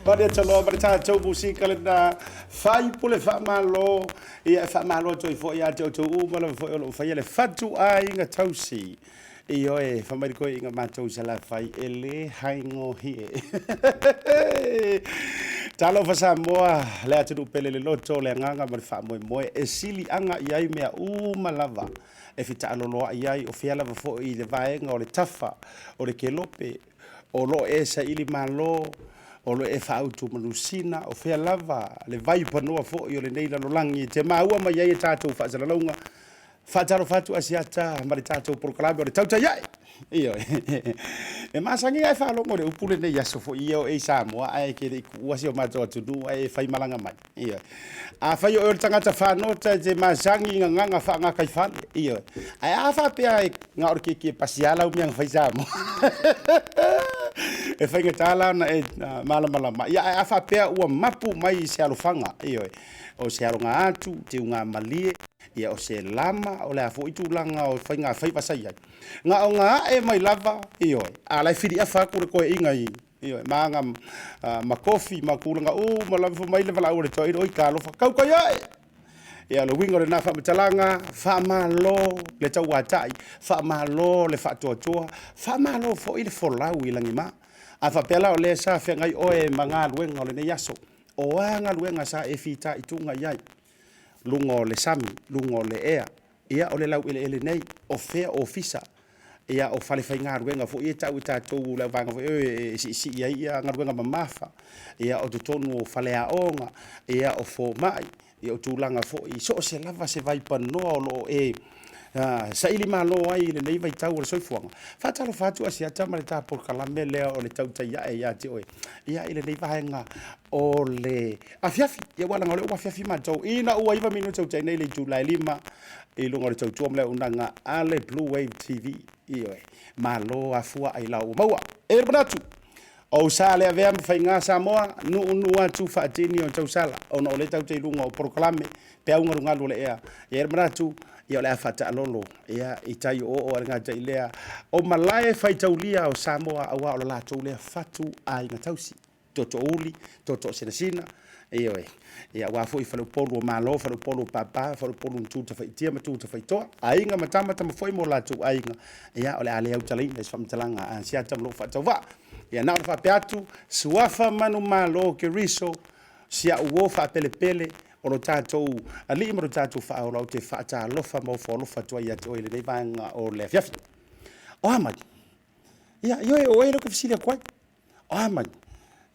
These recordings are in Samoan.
Maria Taloa ma le tatou musika lena faipule faamalo ia e faamalo atu ai foi ia te outou uma lava foi o lo o faia le fatuaiga tausi. Ioe, fai mai le toeaina matou i Salafai, e le haingohie. Talofa Samoa, le atunuu pele le loto, le agaga ma le faamoemoe e siliaga i ai mea uma lava e fitaaloloai ai, o fea lava foi le vaega o le tafa, o le kelope, o lo o e saili malo, o lo o e faautu manusina, o fea lava le vaipanoa foi o lenei lalolagi e te maua mai ai a tatou faasalalauga. Faatalofa atu Asiata ma le tatou polokalame o le Tautai Ae. Ioe. E masani lava e faalogo i le upu lenei aso foi ia o e i Samoa ae e te le i tuua si o matou atunuu ae e faimalaga mai. Ioe. Afai o oe o le tagata fanota e te masani i gagana faagataifale. Ioe. Ae a faapea e na o le tietie pasi lava lau mea na fai i Samoa. E faigata la ona e malamalama. Ia ae a faapea ua mapu mai i se alofaga. Ioe. O se aloga atu, teuga malie, ia o se lama, o le a foi tulaga o faiga faiva sa i ai. Na o na ae mai lava, ioe, a la e filiafa atu le toeaina i, ioe, ma aga ma kofi ma tulaga uma lava, fai mai le valaau a le toeaina, oi talofa, tautai ae! Ia, o le uiga o lena faamatalaga, faamalo le tauatai, faamalo le faatoatoa, faamalo foi le folau i lagima. A faapea la o lea sa feagai oe ma galuega o lenei aso, o a galuega sa e fitaituga i ai? Luga o le sami, luga o le ea, ia o le laueleele nei, o fea ofisa, ia o fale faigaluega foi e tau e tatou le auvaega foi e siisii ai ia galuega mamafa, ia o totonu o faleaoga, ia o fomai, ia o tulaga foi so o se lava se vaipanoa o lo o e saili malo ai i lenei vaitau o le soifuaga. Faatalofa atu Asiata ma le ta polokalame lea o le Tautai Ae ia te oe ia i lenei vaega o le afiafi. Ia ua laga o lea ua afiafi matou ina ua 9 minute o nei le itula e 5 i luga o le tautua ma le auaunaga a le Blue Wave TV. Ioe, malo afua ailao ua maua. E le manatu, o sa le avea ma faiga Samoa, nuunuu atu faatini o tausala, ona o lea tatou te i luga o polokalame, peau galugalu o le ea. E i ai le manatu, ia o le a faataalolo, ia, i tai o oo a le gata i lea, o malae faitaulia o Samoa, aua o le latou lea fatu aiga tausi. Tootoouli, Tootoosinasina, ioe, ia aua foi faleupolu o Malo, faleupolu o Papa, faleupolu o Tutafaitia ma Tutafaitoa, aiga ma tama, tama foi ma o latou aiga, ia o le a le autalaina i se faamatalaga a Asiata ma lou faatauvaa. Ia na ona faapea atu, Suafa Manumalo Keriso, si au uo faapelepele, O lo tatou Alii ma lo tatou Faaola, ou te faatalofa ma ofo alofa atu ai ia te oe i lenei vaega o le afiafi. O a mai? Ia, ioe, o oe lea ou te fesili atu ai. O a mai?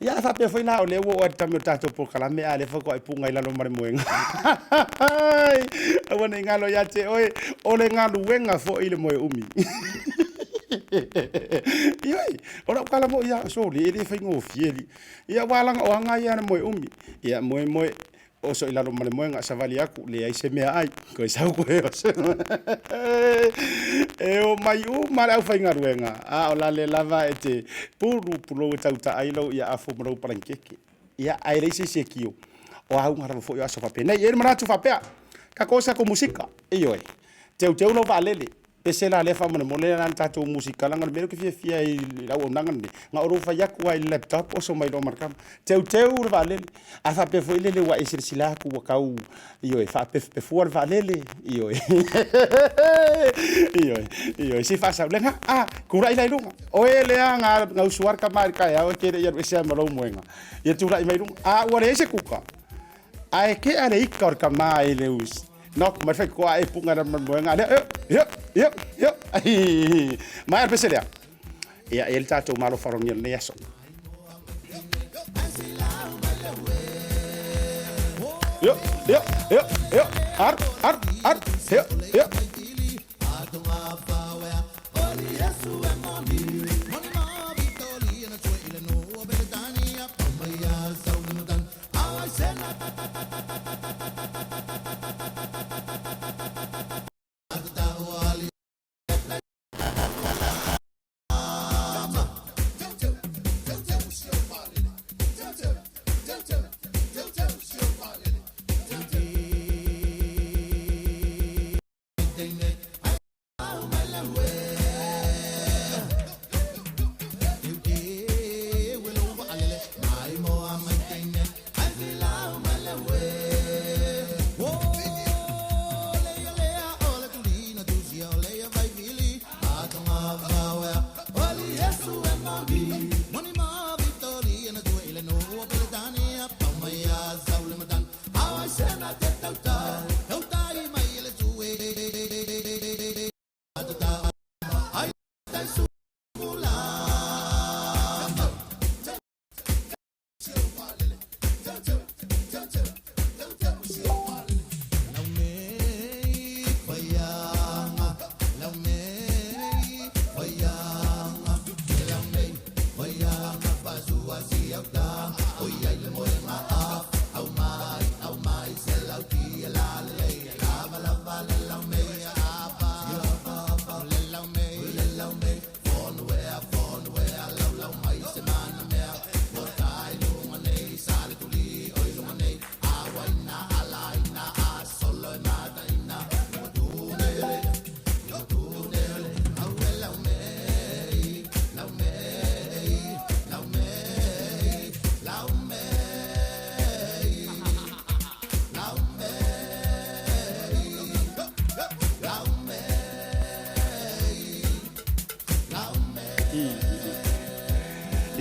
Ia, a faapea foi la o lea ua oo atu i le taimi o le tatou polokalame, a o lea faatoa e puga i lalo ma le moega. Aua ne i galo ia te oe, o le galuega foi le moe umi. Ioe, o lau tala moi lava, sole, e le faigofie alii. Ia aua leaga o aga ia a le moe umi. Ia moe moe, oso i lalo ma le moega, savali atu, leai se meaai, toe sau toe oso. E omai uma le aufaigaluega, a o la le lava e te pulu pulou e tautaa ai lou afu ma lou palanikeke. Ia, ae leai se isi e tio, o auga lava foi o aso faapenei. E i ai le manatu faapea, tatou o i se tatou musika, ioe, teuteu lou vaalele, Pese la lea faamolemole la le tatou musika leaga o le mea lea ou te fiafia ai i le auaunaga lenei, na o lou fai atu lava i le laptop oso mai loa ma le kama. Teuteu le vaalele. A faapea foi lele ua e silasila atu ua tau, ioe, faapefupefua le vaalele, ioe, ioe, ioe, se i faasau lena, a, tulai la i luga. Oe lea na gausu lava le tama i le taeao e te le i alu ese lava ma lou moega. Ia tulai mai i luga. A ua leai se kuka, Ae tea le ika o le tama i le usi. Knock mai faitotoa ae puga le moega lea. Io, io, io. Mai pese lea. Ia, e le tatou malo faalogia lenei aso. Io, io, io, io. Ar, ar, ar. Io, io.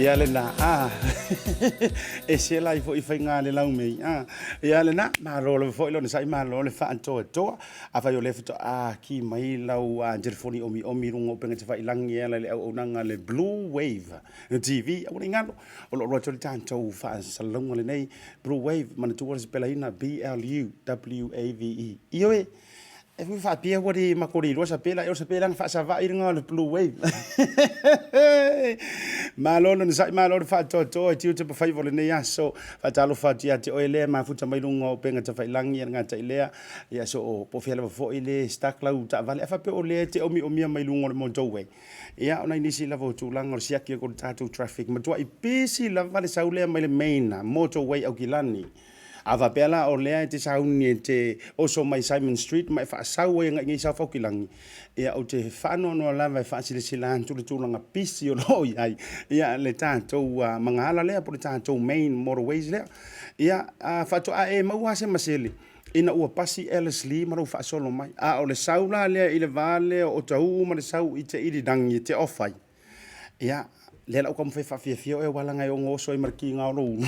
Ia lena, a ese la i foi faiga le lau mei. A ia lena, malo lava foi lona sai malo le faatoatoa. Afai o lea faatoa ki mai lau telefoni omiomi i luga o upega tafailagi e ala i le auaunaga a le Blue Wave TV, aua ne i galo, o lo o alu atu ai le tatou faasalalauga lenei, Blue Wave, manatua le sipelaina B-L-U-W-A-V-E. Ioe, e fui faapea ua le matou le iloa sapela, ea o sapela na faasava'i luga o le Blue Wave. Malo le onosai, malo le faatoatoa i tiute ma faiva o lenei aso. Faatalofa atu ia te oe lea e mafuta mai luga o upega tafailagi e le gata i lea, ia so o po o fea lava foi le stuck lau taavale, ae faapea o lea e te omiomia mai luga o le motorway. Ia, o nai nisi lava o tulaga o le siaki atu o le tatou traffic, matuai pisi lava le sau lea mai le main motorway Aukilani. A faapea la o lea e te sauni e te oso mai Simon Street ma e faasau ai agai i South Aukilani, ia ou te faanoanoa lava e faasilasila atu le tulaga pisi o lo o i ai ia le tatou magaala lea po o le tatou main motorways lea. Ia, faatoa e maua lava se masele ina ua pasi Ellerslie ma lou faasolo mai. A o le sau la lea i le va lea o Otahuhu ma le sau i te Irirangi e te off ai, ia, Lea la ua taumafai e faafiafia oe aua leaga e ono oso ai ma le kiga o lou ulu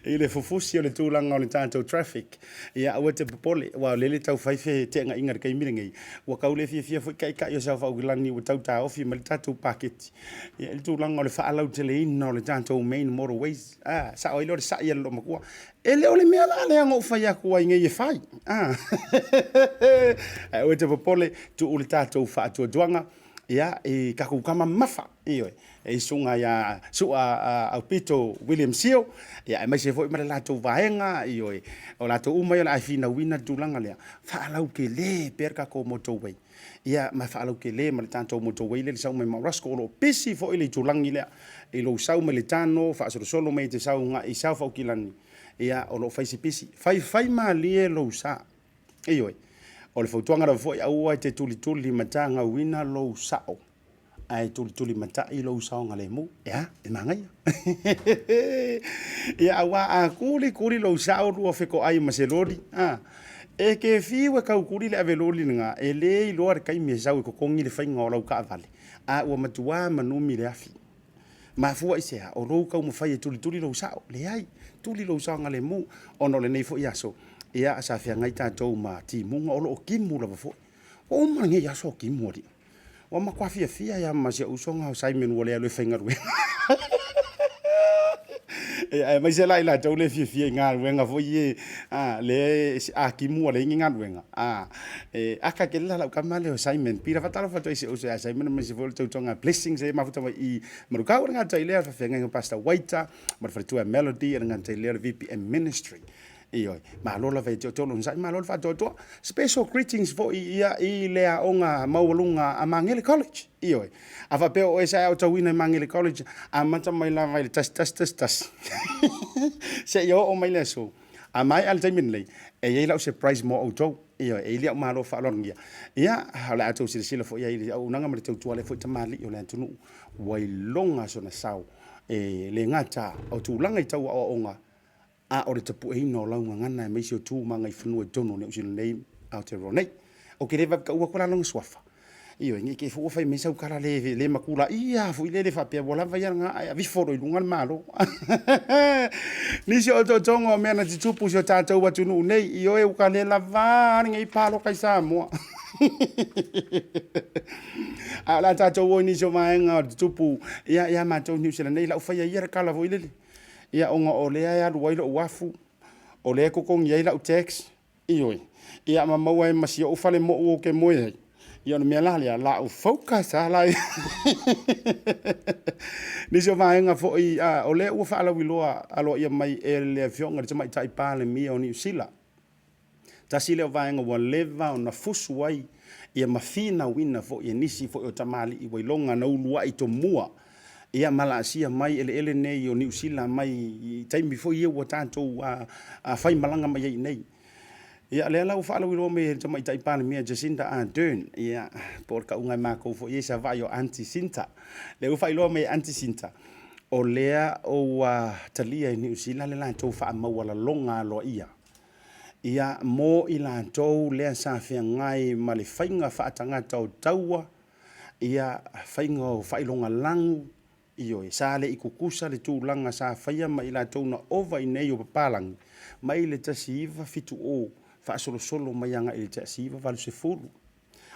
i le fufusi o le tulaga o le tatou traffic. Ia aua e te popole, aua o lea e le tau fai feteenaiga i le taimi lenei, ua tau le fiafia foi taitai o Saofaukilagi ua tau taofi mai le tatou paketi. Ia i le tulaga o le faalauteleina o le tatou main motorways, a, sao ai lea o le sai a le loomatua. E le o le mea la lea na ou fai atu ai nei e fai. A. Ae aua e te popole, tuu le tatou faatuatuaga ia i tatou tama mamafa, ioe, i susuga ia Su'a Aupito William Sio, ia aemaise foi ma le latou vaega, ioe, o latou uma ia o le a finauina le tulaga lea, faalautele pea le tatou motorway. Ia ma faalautele ma le tatou motorway lea i le sau mai Mount Roskill. O lo o pisi foi le itulagi lea i lou sau mai le Tano faasolosolo mai e te sau agai i South Aukilani, ia o lo o fai si pisi. Faifaimalie lou sa. Ioe. O le fautuaga lava foi, aua e te tulituli matagauina lou sao, ae tulitulimatai lou saogalemu. E a? E manaia. Ia, aua a kulikuli lou sao lua fetoai ma se loli, a, e te fiu e taukuli le aveloli lena, e le iloa le taimi e sau e totogi le faiga o lau taavale, a ua matua manumi le afi. Mafua i se a? O lou taumafai e tulituli lou sao. Leai, tuli lou saogalemu. Ona o lenei foi aso, ia, sa feagai tatou ma timuga, o lo o timu lava foi. Ua uma lenei aso o timu alii. Ua matua fiafia ai lava ma si ou uso o Simon ua le alu e faigaluega. Aemaise la i latou le fiafia i galuega foi ia, a, lea a timu ua leai ni galuega. A, e aka tele la lau tama lea o Simon. Pila faatalofa atu ai i si ou uso ia Simon aemaise foi o le tautoga Blessings e mafuta mai i Manukau. E le gata i lea, o le faafeagaiga o Pastor Waita ma le faletua ia Melody, e le gata i lea o le VPM Ministry. Ioe, malo lava ia te outou le onosai, malo le faatoatoa. Special greetings foi ia i le aoga maualuga a Magele College. Ioe, a faapea o oe sa e aotauina i Magele College, amata mai lava i le 1111 seia oo mai le aso. A maea le taimi lenei, e i ai lau surprise mo outou. Ioe, e i ai le au malo faaaloalogia. Ia, o le a outou silasila foi i ai i le auaunaga ma le tautua a lea foi tamalii o le atunuu ua iloga sona sao e le gata o tulaga i tau aoaoga, a o le tapueina o lau gagana aemaise o tu ma agaifanua i totonu o Niu Sila nei, Aotearoa nei. Ou te le vave taua atu la lona suafa. Ioe, ne i te i foi ua fai mai sau tala le, le makula ia foi lele faapea ua lava ia lena ae avifo loa i luga le Malo. Nisi o otootoga o mea na tutupu i si o tatou atunuu nei, ioe, ua ka le lava lenei paloka i Samoa. Ae o le a tatou o i nisi o vaega o le tutupu ia, ia matou i Niu Sila nei, lau faia ia le tala foi lele. Ia ona o lea e alu ai lou afu, o lea e totogi ai lau tax, ioe, ia ma maua ai ma si ou fale mou ou te moe ai. Ia o le mea la lea, la ou focus lava la i nisi o vaega foi, o lea ua faalauiloa aloaia mai e le Afioga i le Tamaitai Palemia o Niu Sila. Tasi lea o vaega ua leva ona fusu ai ia ma finauina foi e nisi foi o tamalii ua iloga na uluai tomua ia ma laasia mai eleele nei o Niu Sila mai i taimi foi ia ua tatou faimalaga mai ai i inei. Ia lea la ua faalauiloa mai e le Tamaitai Palemia Jacinda Ardern, ia po o le tauga e matou foi ia i Savaii o Aunty Cinta. Lea ua faailoa mai e Aunty Cinta, o lea ua talia e Niu Sila le latou faamaualaloga aloaia Ia, mo i latou lea sa feagai ma le faiga faatagata o taua, ia, faiga o faailoga lagu, ioe, sa le i tutusa le tulaga sa faia ma i latou na ova i nei o papalagi mai le 1970 faasolosolo mai agai i le 1980,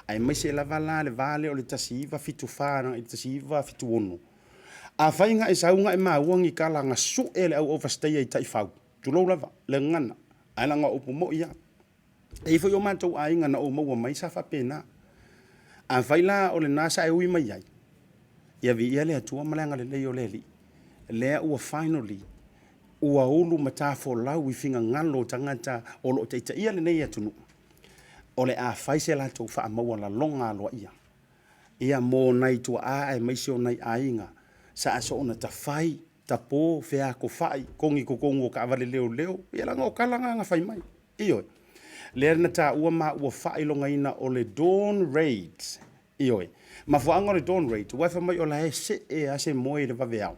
aemaise lava la le va lea o le 1974 agai i le 1976. Afai na e sau na e maua ni tala na sue e le au overstayer i taifau, Tulou lava, le gagana, ae leaga o upu moi lava. E i ai foi o matou aiga na ou maua mai sa faapena. Afai la o lena sa e ui mai ai, ia viia le Atua ma le agalelei o le Alii, lea ua finally ua ulu matafolau i finagalo o tagata o lo o taitaia lenei atunuu, o le a fai se latou faamaualaloga aloaia ia mo nai tuaa aemaise o nai aiga sa soona tafai tapo, featofai, togi totonu o taavale leoleo, ia leaga o tala na na fai mai. Ioe. Lea na taua ma ua faailogaina o le dawn raids. Ioe. Mafuaaga o le dawn raids, aua e fai mai o la e see lava se moe i le vaveao.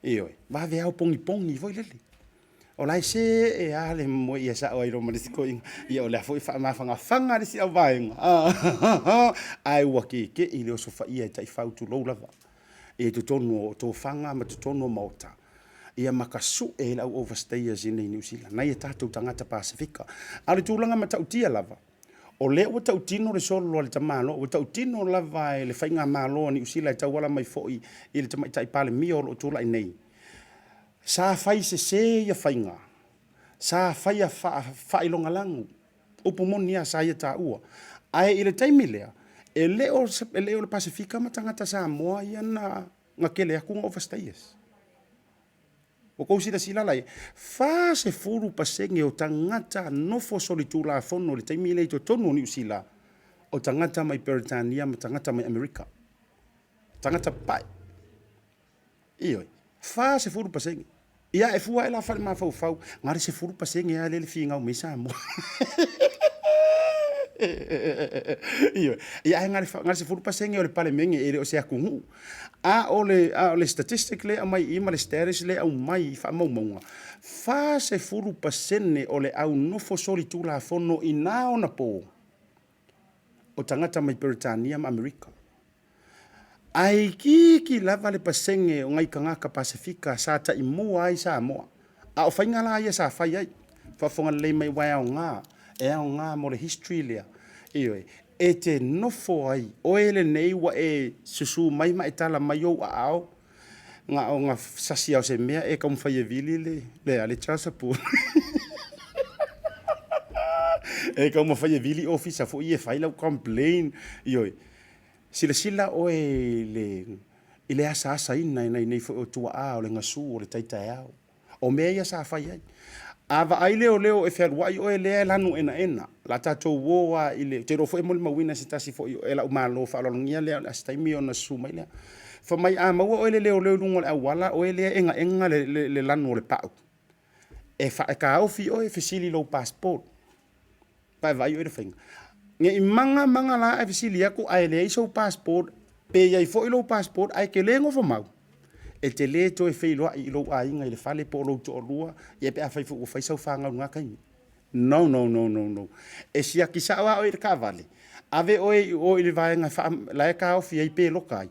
Ioe. Vaveao pogipogi foi lele. O la e see lava le moe ia sao ai loa ma le isi toeaina. Ia o lea foi e faamafanafana le isi auvaega, ae ua keke'i le osofaia e taifau tulou lava i totonu o tofaga ma totonu o maota, ia ma tasu'e ai le au overstayers iinei i Niu Sila, nai o tatou tagata Pasefika. A o le tulaga matautia lava, o lea ua tautino le solo a le tamaloa, ua tautino lava e le faigamalo a Niu Sila e tauala mai foi i le Tamaitai Palemia o lo o tulai nei, sa fai sese ia faiga, sa faia faailogalanu, upu moni lava sa ia taua. Ae i le taimi lea, e le o le Pasefika ma tagata Samoa ia na tele atu ona overstayers. Ua outou silasila la i ai? E 40% o tagata nofo solitulafono i le taimi lea i totonu o Niu Sila, o tagata mai Peretania ma tagata mai Amerika, tagata papae. Ioe, 40%. Ia a e fua ae la faale-mafaufau, na o le 10% lava lea e finau mai ai Samoa. Ioe, ia ae na o le 10% o le Palemene e le o se atunuu. A o le statistic lea e aumai i i ma le status lea e aumai i faamaumauga, 40% o le au nofo solitulafono i na ona po, o tagata mai Peretania ma Amerika. Ae itiiti lava le pasene o nai tagata Pasefika sa taimua ai Samoa. A o faiga la ia sa fai ai, faafofoga lelei mai aua e aoga, e aoga mo le history lea. Ioe, e te nofo ai, oe lenei ua e susu mai ma e tala mai ou aao, na ona sasi lava o se mea e taumafai e vili le a, le child support. E taumafai e vili ofisa foi ia e fai lau complain. Ioe, silasila oe i le asaasaina e nai nei foi o tuaa o le gasu o le tai taeao. O mea ia sa fai ai. A vaai leoleo e fealuai oe lea e lanu enaena, o le a tatou o lava i le… Ou te iloa foi e molimauina e se tasi foi e lau malo faaaloalogia lea o le a se taimi ona susu mai lea. Fai mai a maua oe e le leoleo i luga o le auala oe lea e egaega le lanu o le pau, e taofi oe fesili i lou passport. Vaavaai oe i le faiga. Ne i maga maga la ae fesili atu ae leai sou passport, pe i ai foi lou passport ae e te le nofomau, e te le toe feiloai i lou aiga i le fale po o lou toalua, ia pe afai foi ua fai sau fanau i lena taimi. No, no, no, no, no. E siaki sao lava oe i le taavale, ave oe i o i le vaega la e taofi ai pe loka ai,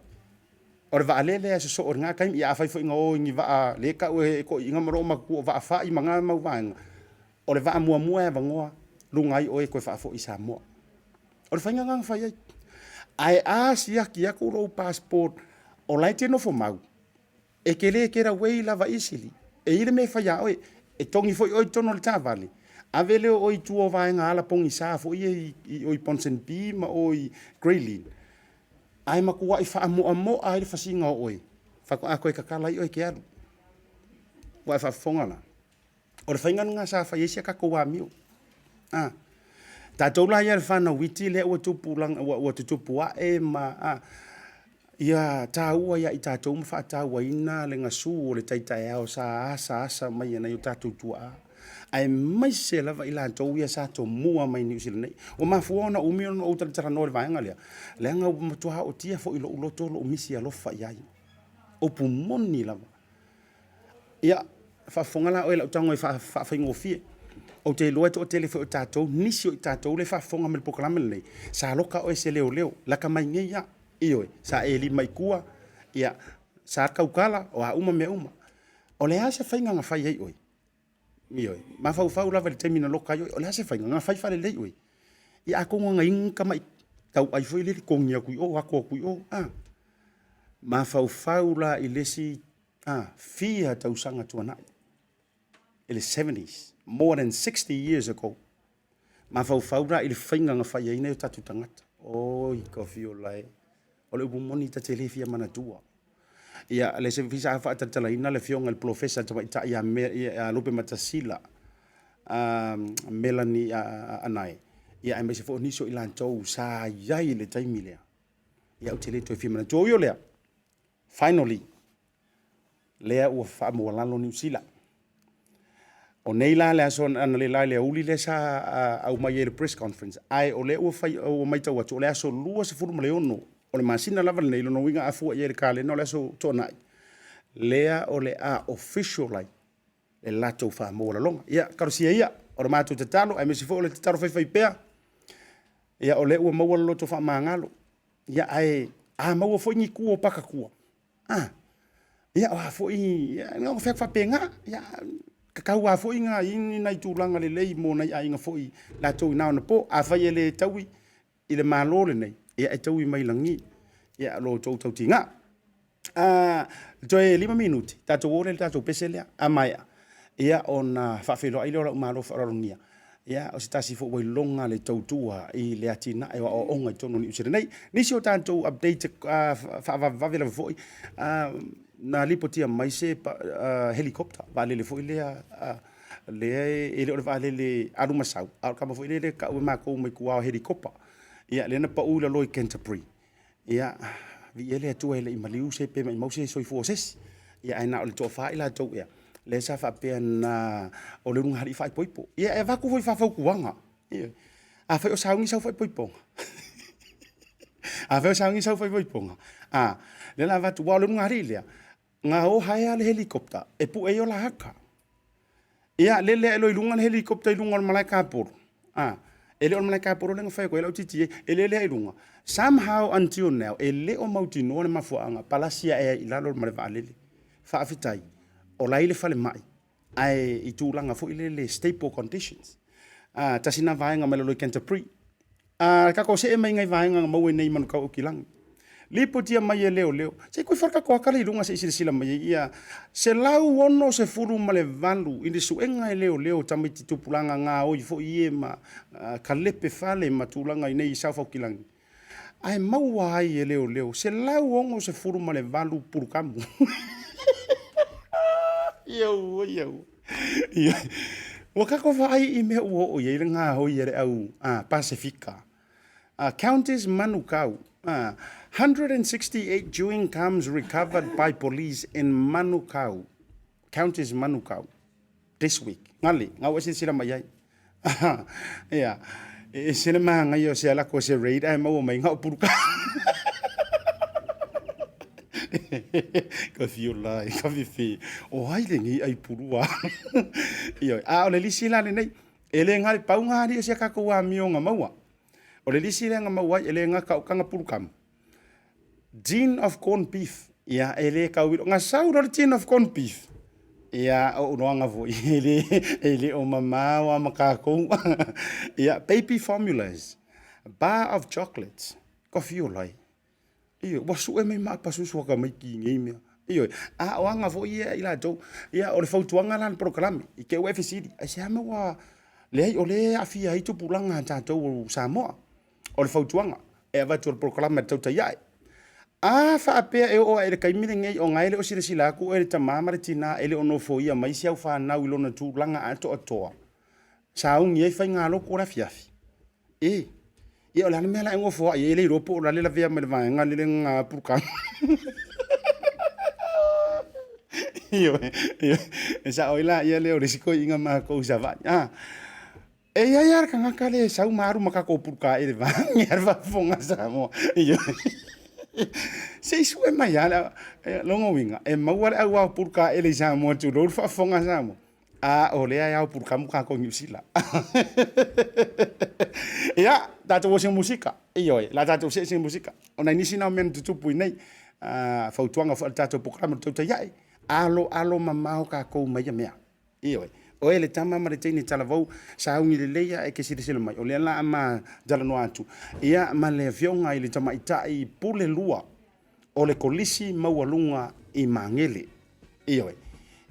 o le vaalele lava e sosoo i lena taimi. Ia afai foi na o i ni vaa lea e tau e toeaiina ma loomatua o vaa fai ma na mau vaega, o le vaa muamua e avanoa, luga ai oe e toe faafoi i Samoa. O le faiga lena na fai ai. Ae a siaki atu lou passport o la e te nofomau, e te le get away lava easily. E i ai le mea e fai ia oe, e togi foi oe i totonu o le taavale, ave lea o oe i tua o vaega ala pogisa foi ia i o i Ponsonby ma o i Grey Lynn, ae matuai faamoamoa ai le fasiga o oe, faatoa toe tatala ai oe e te alu. Ua e faafofoga la? O le faiga lena sa fai ai si a tatou amio. A, tatou la ia le fanau iti lea ua tupu ua tutupu ae ma a, ia taua ia i tatou ma faatauaina le gasu o le tai taeao sa asaasa mai e nai o tatou tuaa, aemaise lava i latou ia sa tomua mai i Niu Sila nei. Ua mafua ona umi ona ou talatalanoa i le vaega lea, leaga ua matua ootia foi i lou loto lou misi alofa i ai. Upu moni lava. Ia, faafofoga la oe i lau tago e faafaigofie. Ou te iloa e toatele foi o tatou, nisi o i tatou lea e faafofoga mai i le polokalame lenei, sa loka oe e se leoleo, lata mai nei lava. Ioe, sa e lima i tua, ia, sa tautala, o a uma mea uma. O le a se faiga na fai ai oe? Ioe, mafaufau lava i le taimi na loka ai oe, o le a se faiga? Na fai faalelei oe? Ia atonu na i ai ni tamai tauai foi lele togi atu i o, ato atu i o, a. Mafaufau la i le isi fia tausaga tuanai, i le 70s, more than 60 years ago, mafaufau la i le faiga na fai ai nai o tatou tagata. Oi ka fiola e, o le upu moni ta te le fia manatua. Ia, le isi sa faatalatalaina le afioga i le polofesa le tamaitai ia Lupematasila, Melanie Anae, ia aemaise foi o nisi o i latou sa i ai i le taimi lea. Ia ou te le toe fia manatua. Ui o lea, finally, lea ua faamaualalo Niu Sila. O nei la le aso analeila i le aoauli lea sa aumai ai i le press conference, ae o lea ua fai, ua matau atu, o le aso 26 o le masina lava lenei, lona uiga a fua i ai i le kalena o le aso Toonai, lea o le a official ai. le latou faamaualaloga. Ia, talosia ia, o le matou tatalo, aemaise foi o le tatalo faifaipea, ia o lea ua maua le loto faamagalo, ia ae a maua foi ni tua o pakatua, a, ia o a foi, ia na ona fai atu faapena, ia tatau lava foi ona i ai ni nai tulaga lelei mo nai aiga foi latou i na ona po. Afai e le taui i le Malo lenei, ia e taui mai lagi, ia lo outou tautiga. Toe 5 minute, tatou o lea i le tatou pese lea, a maea, ia ona faafeiloai lea o lau malo faaaloalogia, ia o se tasi foi ua iloga le tautua i le atinae o aoaoga i totonu o Niu Sila nei. Nisi o tatou update faavavevave lava foi, na lipotia mai se helicopter, vaalele foi lea, lea e le o le vaalele alu ma sau, a o le kama foi lele e tau e matou mai tua o helikopa. Ia lea na pau i lalo i Canterbury. Ia, viia le Atua e le i maliu se pe maimau se soifua o se isi. Ia ae na o le toafa i latou ea, lea sa faapea na o le ulugalii faaipoipo. Ia e avatu foi faafautuaga. Ioe. Afai o sauni sau faaipoipoga, afai o sauni sau faaipoipoga, a, lea la avatu, aua o le ulugalii lea, na o hire le helicopter e pue ai ola ata. Ia, lele ae loa i luga le helicopter i luga o le malae tapolo, a, e le o le malae tapolo lea na fai atu ai lau GTA, e lele ae i luga. Somehow until now, e le o mautinoa le mafuaaga, palasi ae ai i lalo ma le vaalele. Faafetai, o la e i le falemai, ae i tulaga foi lele stable conditions. A, tasi lena vaega mai lalo i Canterbury. A tatou see mai nai vaega na maua nei i Manukau Aukilani. Lipotia mai e leoleo, se i toe fai le tatou ata lea i luga se i silasila mai ai, ia 168 i le suega e leoleo o tamaiti tupulaga gaoi foi ie ma kalepe fale ma tulaga i nei i South Aukilani, ae maua ai e leoleo 168 pulukamu. Ioe, ioe. Ua tatou vaai i mea ua oo i ai le gaoi a le au Pasefika. Counties Manukau, 168 chewing gums recovered by police in Manukau, Counties Manukau, this week. Gali, nga ua silasila mai ai. Ia, e ese le manaia o se alako o se raid ae maua mai nga o puluka. Ka fiu lai, ka fifi. O ai lenei ai pulua. Ioe, a o le lisi la lenei, e le gale pau ngā alii o si a kākou amioga maua. O le lisi lea na maua ai, e le gata o taga pulukamu. Tin of corn beef, ia e le tau ilo. Na sau loa le tin of corn beef, ia o uloaga foi, e le, e le o mamao a ma kākou. Ia, baby formulas, bar of chocolates, ka fiu lai. Ioe, ua sue mai ma apasusu a tamaiti i nei mea. Ioe, a o aga foi ia i latou. Ia, o le fautuaga la le polokalame, i te ua e fesili, aisea mea ua, leai, o lea e aafia ai tupulaga a tatou o Samoa. O le fautuaga e avatu e le polokalame a le tautai ae. A faapea e oo ae i le taimi lenei ona e le o silasila atu oe i le tama ma le tina e le o nofoia mai si au fanau i lona tulaga atoatoa, sauni ai faigalotu o le afiafi, e, ia o le a le mea la e nofo ai e le iloa po o le a le lavea mai le vaega lele na puluka. Ioe, ioe, e sao ai la ia lea o le isi toeaiina matou i Savaii. A, e i ai lava le tagata lea e sau ma alu ma tatou puluka i le vaega a le faafofoga a Samoa. Ioe. Se i sue mai lava le lona uiga, e maua le au ao puluka ele i Samoa tulou le faafofoga a Samoa. A o lea e ao pulukamu tatou i Niu Sila. Ia, tatou o sina musika. Ioe, la tatou see sina musika. O nai nisi na o mea na tutupu i nei fautuaga foi a le tatou polokalame o le tautai ae, alo alo mamao tatou ma ia mea. Ioe, oe le tama ma le teine talavou, sauni lelei ae e te silasila mai, o lea la a ma talanoa atu, ia ma le afioga i le tamaitai pule lua o le Kolisi Maualuga i Magele. Ioe,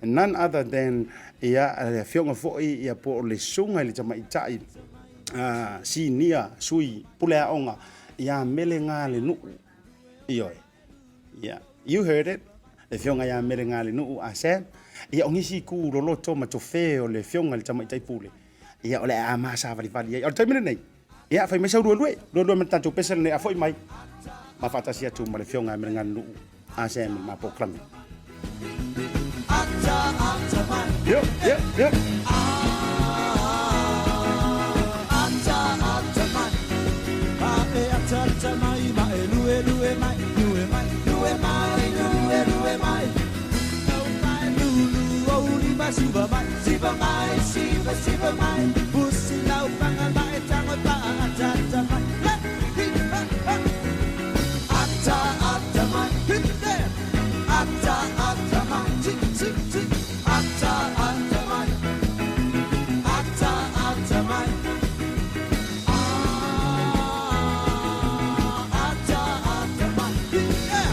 none other than ia le afioga foi ia po o le susuga i le tamaitai sinia sui pule aoga ia Melegalenuu. Ioe, yeah, you heard it, le afioga ia Melegalenuu a Sam. Ia o nisi itu loloto ma tofe o le afioga i le tamaitai pule, ia o le a ma savalivali ai. O le taimi lenei, ia fai mai sau luelue, luelue ma le tatou pese lenei a foi mai ma faatasi atu ma le afioga ia Melegalenuu a Sam i le ma polokalame. Yo, yo, yo. siva mai, siva mai, siva siva mai. Pusi lau panga mai tango pa ata ata mai. Ha, hi, ha, ha. Ata ata mai, hit there. Ata ata mai, ti ti ti. Ata ata mai. Ata ata mai. Ah, ata ata mai. Hit there.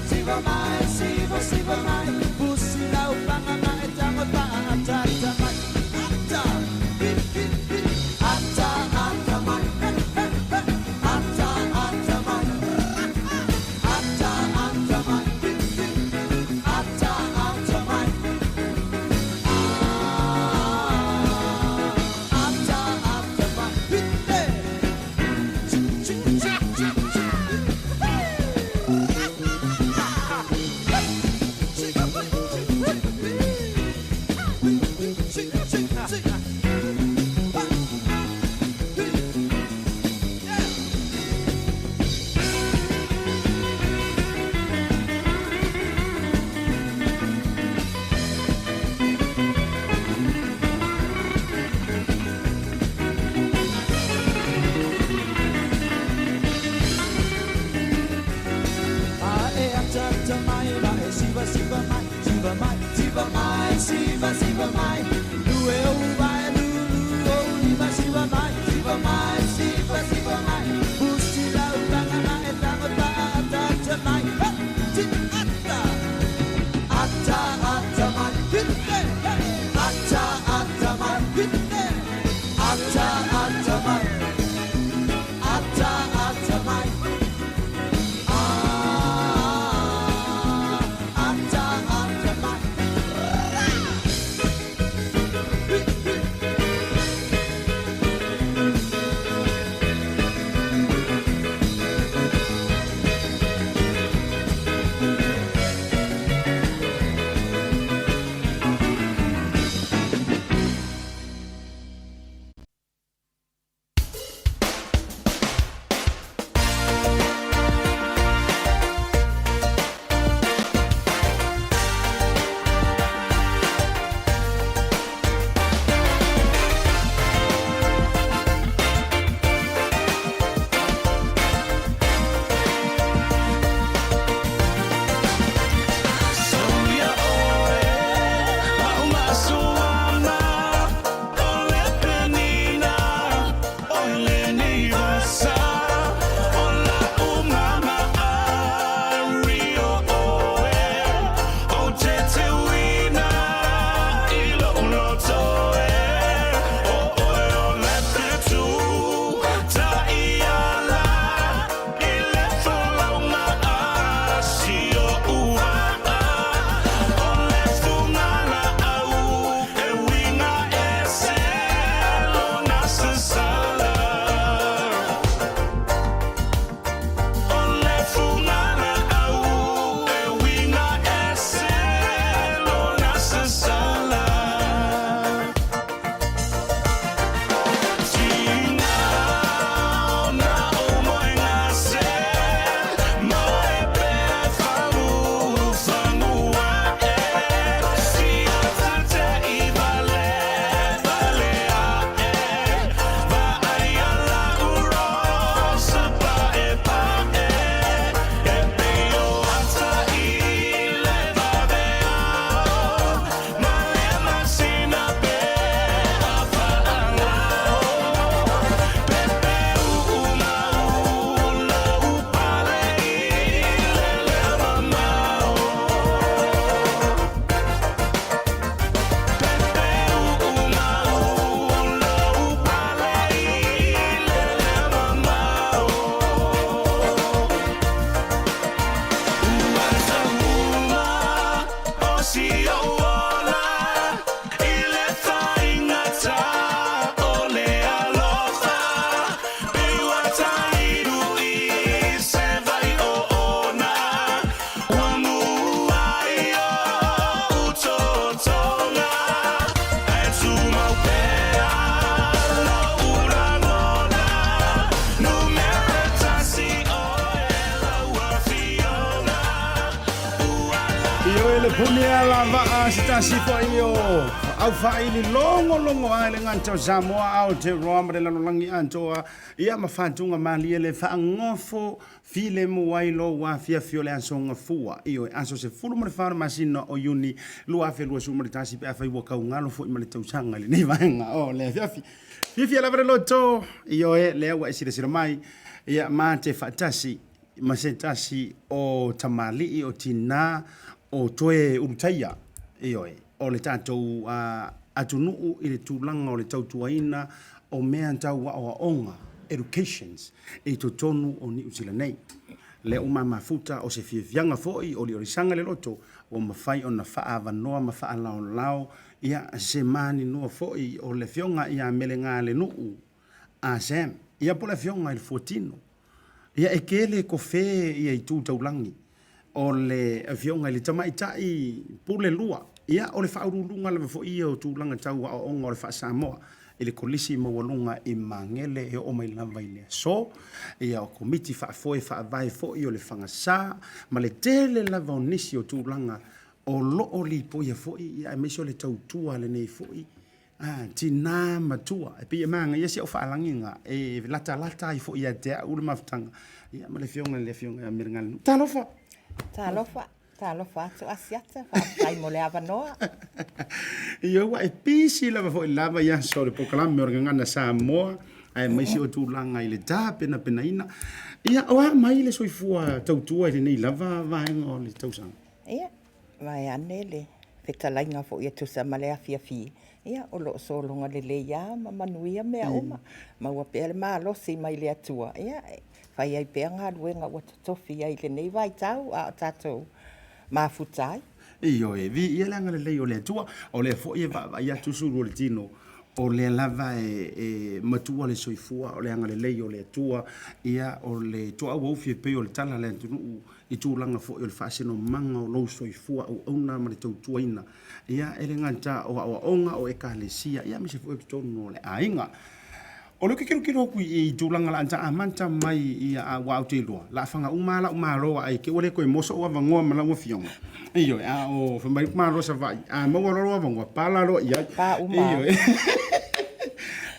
Siva mai, siva, siva mai, pusi lau panga mai, tango pa ata ata mai, ata, hip hip hip, ata ata mai, he he he, ata ata mai, ata ata mai, hip hip, ata ata mai, ah, ata ata mai, hip there, chip chip chip chip chip. Siva siva mai, siva mai, siva mai, siva siva mai. Lue o vai lu lu o lima siva mai, siva mai, siva siva mai. Pusi lau tanga mai tango ta ata ata mai. Ha, ti ata, ata ata mai. Hit there, hey. Ata ata mai, hit there. Ata ata mai, ata ata mai. Ah, ata ata mai. le puni alavaa se tasi fo'i o aufaili logologo ai le gata o Samoa Aotearoa ma le lalolagi atoa, ia ma fatuga malie le faagofo filemu ai lou afiafi o le aso Gafua, ioe, aso 14 o le masina o Iuni 2021, pe afai ua kaugalo foi ma le tausaga i lenei vaega o le afiafi. Fiafia lava le loto, ioe, lea ua e silasila mai, ia ma te faatasi ma se tasi o tamalii o tinā o toe ulutaia, ioe, o le tatou atunuu i le tulaga o le tautuaina o mea tau aoaoga, educations, i totonu o Niu Sila nei. Lea ua mamafuta o se fiafiaga foi o liolisaga le loto ua mafai ona faaavanoa ma faalaolao ia se maninoa foi o le Afioga ia Melegalenuu Ah Sam, ia po o le Afioga i le Fuatino. Ia e tele kofe ia itu taulagi o le Afioga i le Tamaitai Pule Lua. Ia o le faauluuluga lava foi ia o tulaga tau aoaoga o le faa-Samoa i le Kolisi Maualuga i Magele e oo mai lava i le aso. Ia o Komiti Faafoe Faavae foi o le Fagasa ma le tele lava o nisi o tulaga o lo o lipoia foi ia aemaise o le tautua a lenei foi Ah, tinā matua. E pei e manaia si au faalagiga e latalata ai foi ia te au le mafutaga. Ia, ma le afioga i le Afioga ia Melegalenuu. Talofa! Talofa, talofa atu Asiata, faafetai mo le avanoa. Ia ua e pisi lava foi lava i aso o le polokalame o le Gagana Samoa, aemaise o tulaga i le tapenapenaina. Ia, o a mai le soifua tautua i lenei lava vaega o le tausaga? Ia, vaeane le fetalaiga foi e tusa ma le afiafi, ia o lo o sologa lelei lava ma manuia mea uma. Maua pea le malosi mai le Atua, ia e fai ai pea galuega ua totofi ai i lenei vaitau a o tatou mafuta ai. Ioe, viia le agalelei o le Atua, o lea foi e vaavaai atu sulu o le tino, o lea lava e matua le soifua, o le agalelei o le Atua, ia o le toauaufi e pei o le tala a le atunuu i tulaga foi o le faasinomaga o lou soifua auauna ma le tautuaina, ia, e le gata o aoaoga, o ekalesia, ia, aemaise foi o totonu o le aiga. O lea ou te tilotilo atu i tulaga o le a ta amata mai ia aua ou te iloa, o le a faga uma lava lau malo ae te i ua le toe maua sou avanoa ma lau afioga. Ioe, a o fai mai le malo o Savaii, a maua loa lou avanoa, pala loa i ai. Pa uma. Ioe.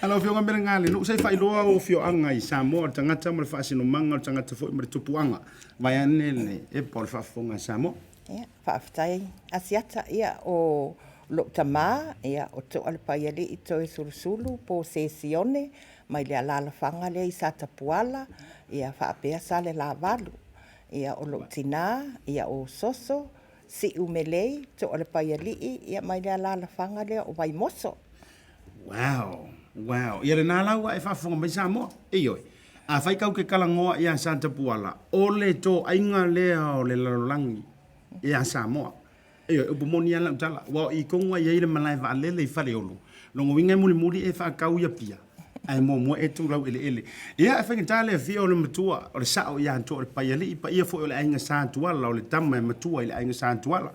A lau Afioga Melegalenuu, se i faailoa ou afioaga i Samoa, o le tagata ma le faasinomaga, o le tagata foi ma le tupuaga. Vaeane le epa o le faafofoga a Samoa. Ia, faafetai Asiata. Ia, o lou tama, ia, o Toalepaialii Toesulusulu po o Sesione mai le alaalafaga lea i Satapuala, ia faapea Salelavalu. Ia, o lou tinā, ia, o Soso Siumelei Toalepaialii, ia, mai le alaalafaga lea o Vaimoso. Wow! Wow! Ia lena la ua e faafofoga mai Samoa. Ioe. Afai kau ke talanoa iā Satapuala, o le toaiga lea o le lalolagi iā Samoa. Ioe, upu moni lava lau tala, aua o i tonu lava e i ai le malae vaalele i Faleolo, lona uiga e mulimuli e faatau i Apia, ae muamua e tu laueleele. Ia, e faigata le afio o le matua, o le sao ia Toalepaialii, paia foi o le aiga Sa Tuala, o le tama e matua i le aiga Sa Tuala.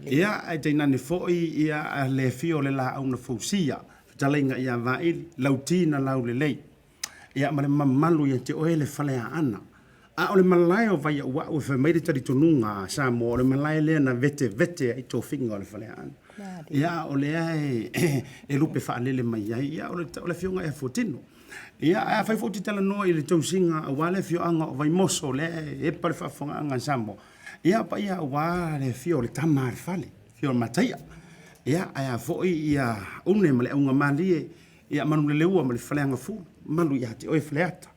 Ia, ae tainane foi ia le afio o le laau na fausia, fetalaiga ia Vaili, Lauti na laulelei. Ia, ma le mamalu ia te oe le Faleaana. A o le malae o Vaiauau e fai mai le talitonuga a Samoa, o le malae lea na vetevete ai tofiga o le Faleaana. Ia, a o lea e lupe faalele mai ai, ia, o le Afioga ia Fuatino. Ia, ae afai foi ou te talanoa i le tausiga aua le afioaga o Vaimoso, lea e epa le faafofogaaga a Samoa, ia, paia aua le afio o le tama a le fale, afio o le Mataia. Ia, ae a foi ia Une ma le Augamalie, Ia Manuleleua ma le Faleagafulu, malu ia te oe Faleata.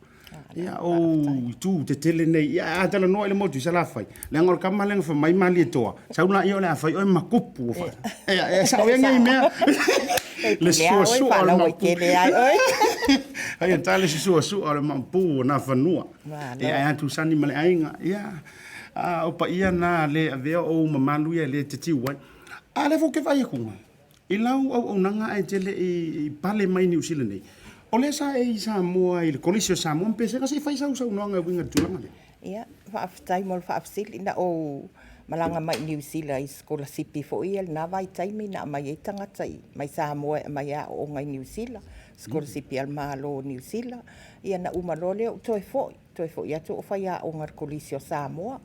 Ia o itu tetele nei, ia a talanoa i le motu i Salafai, leaga o le tama lea na fai mai Malietoa, sau laia o le a fai oe ma kupu. Ia, e sao ia nei mea. Le suasua o le mapu. Ai e tale se suasua o le mapu o Nafanua. Ia ae atu sani ma le aiga. Ia, a o paia na le avea o ou mamalu ia le tetiu ai. A lea foi ou te vaai atu, I lau auaunaga ae te le i pale mai Niu Sila nei, o lea sa e i Samoa i le Kolisi o Samoa ma Pesega, se i fai sau saunoaga e uiga i le tulaga lea. Ia, faafetai mo le faafesili. Na ou malaga mai i Niu Sila i sikolasipi foi ia i lena vaitaimi na aumai ai tagata mai Samoa e aumai e aooga i Niu Sila, sikolasipi a le Malo o Niu Sila. Ia na uma loa lea ou toe foi, toe foi atu ou faiaoga i le Kolisi o Samoa.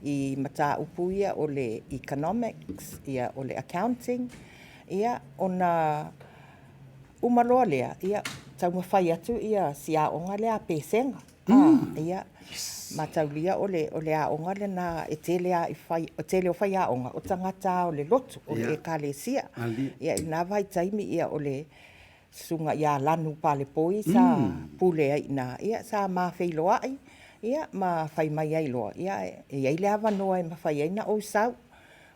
i mataupu ia o le economics, ia o le accounting, ia ona uma loa lea, ia taumafai atu ia si aoga lea a Pesega. Ia, mataulia o le, o le aoga lena e tele lava i fai, o tele o faiaoga, o tagata lava o le lotu, o le Ekalesia. Ia i lena vaitaimi, ia o le Susuga ia Lanu Palepoi sa pule ai i ina, ia sa ma feiloai, ia ma fai mai ai loa, ia e i ai le avanoa e mafai ai ona ou sau.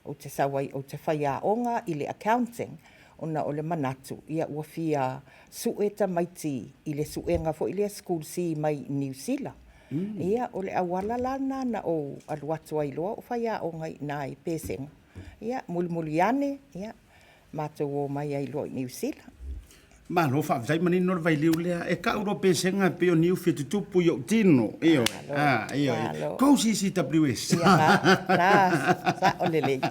Ou te sau ai ou te faiaoga i le accounting, ona o le manatu, ia ua fia sue tamaiti i le suega foi lea sikulisi mai Niu Sila. Ia, o le auala la lena na ou alu atu ai loa o faiaoga i ina i Pesega. Ia, mulimuli ane, ia, matou omai ai loa i Niu Sila. Malo faafetai manino le vailiu lea. E kau loa pesega e pei o niu fia tutupu i ou tino. Ioe. Ah, ioe. Go CCWS. Ia, na, na, sa'o lelei.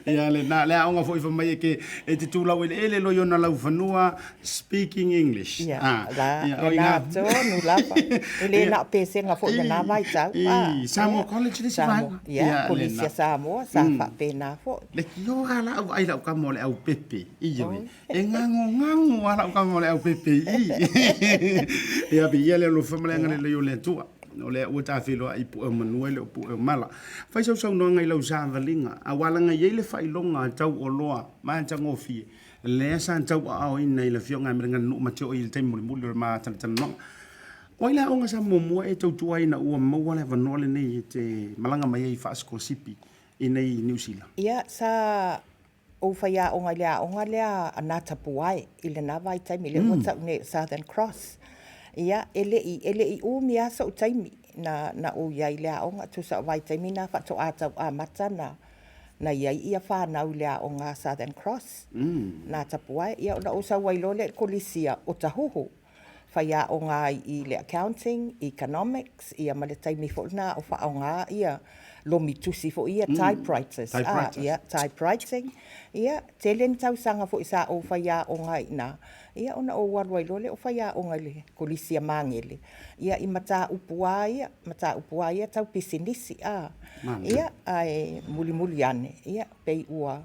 Ia, le na, le aoga foi fai mai e ke, e te tū laueleele loa i ona laufanua, speaking English. Ia, Ah, la, ia, o lena tonu lava. E le na o pesega foi lena vaitau. Ah, Samoa College le isi vaega. Ia, Kolisi a Samoa, sa faapena foi. Leitioa lava lau vaai i lau tama o le aupepe. Ioe. E gagogago lava lau tama o le aupepe i i. Ia, viia le alofa ma le agalelei o le Atua. O lea ua ta feiloai i pue o manu e le o pue o mala. Fai sau saunoaga i lau savaliga, aua leaga e i ai le faailoga tauoloa matagofie lea sa tauaaoina i le Afioga ia Meleganuu Matioi i le taimi mulimuli o le ma talatalanoaga. O ai le aoga sa muamua e tautua ai ina ua maua le avanoa lenei e te malaga mai ai faasikolasipi i nei i Niu Sila? Ia, sa ou faiaoga i le aoga lea a Natapuae i lena vaitaimi, lea ua tau nei o Southern Cross. Ia, e le i, e le i umi lava so'u taimi na, na ou i ai i le aoga, tusa o vaitaimi na faatoa tau amata na, na i ai ia fanau i le aoga a Southern Cross. Natapuae. Ia, ona ou sau ai loa lea i le Kolisi a Otahuhu. Faiaoga ai i le Accounting, Economics, ia ma le taimi foi lena o faaaoga ia lomi tusi foi ia, typewriters. Typewriters. Ia, typewriting. Ia, tele ni tausaga foi sa ou faiaoga ai i ina, ia ona ou alu ai loa lea o faiaoga i le Kolisi a Magele, ia i mataupu lava ia, mataupu lava ia tau pisinisi, a. Ia, ae mulimuli ane, ia, pei ua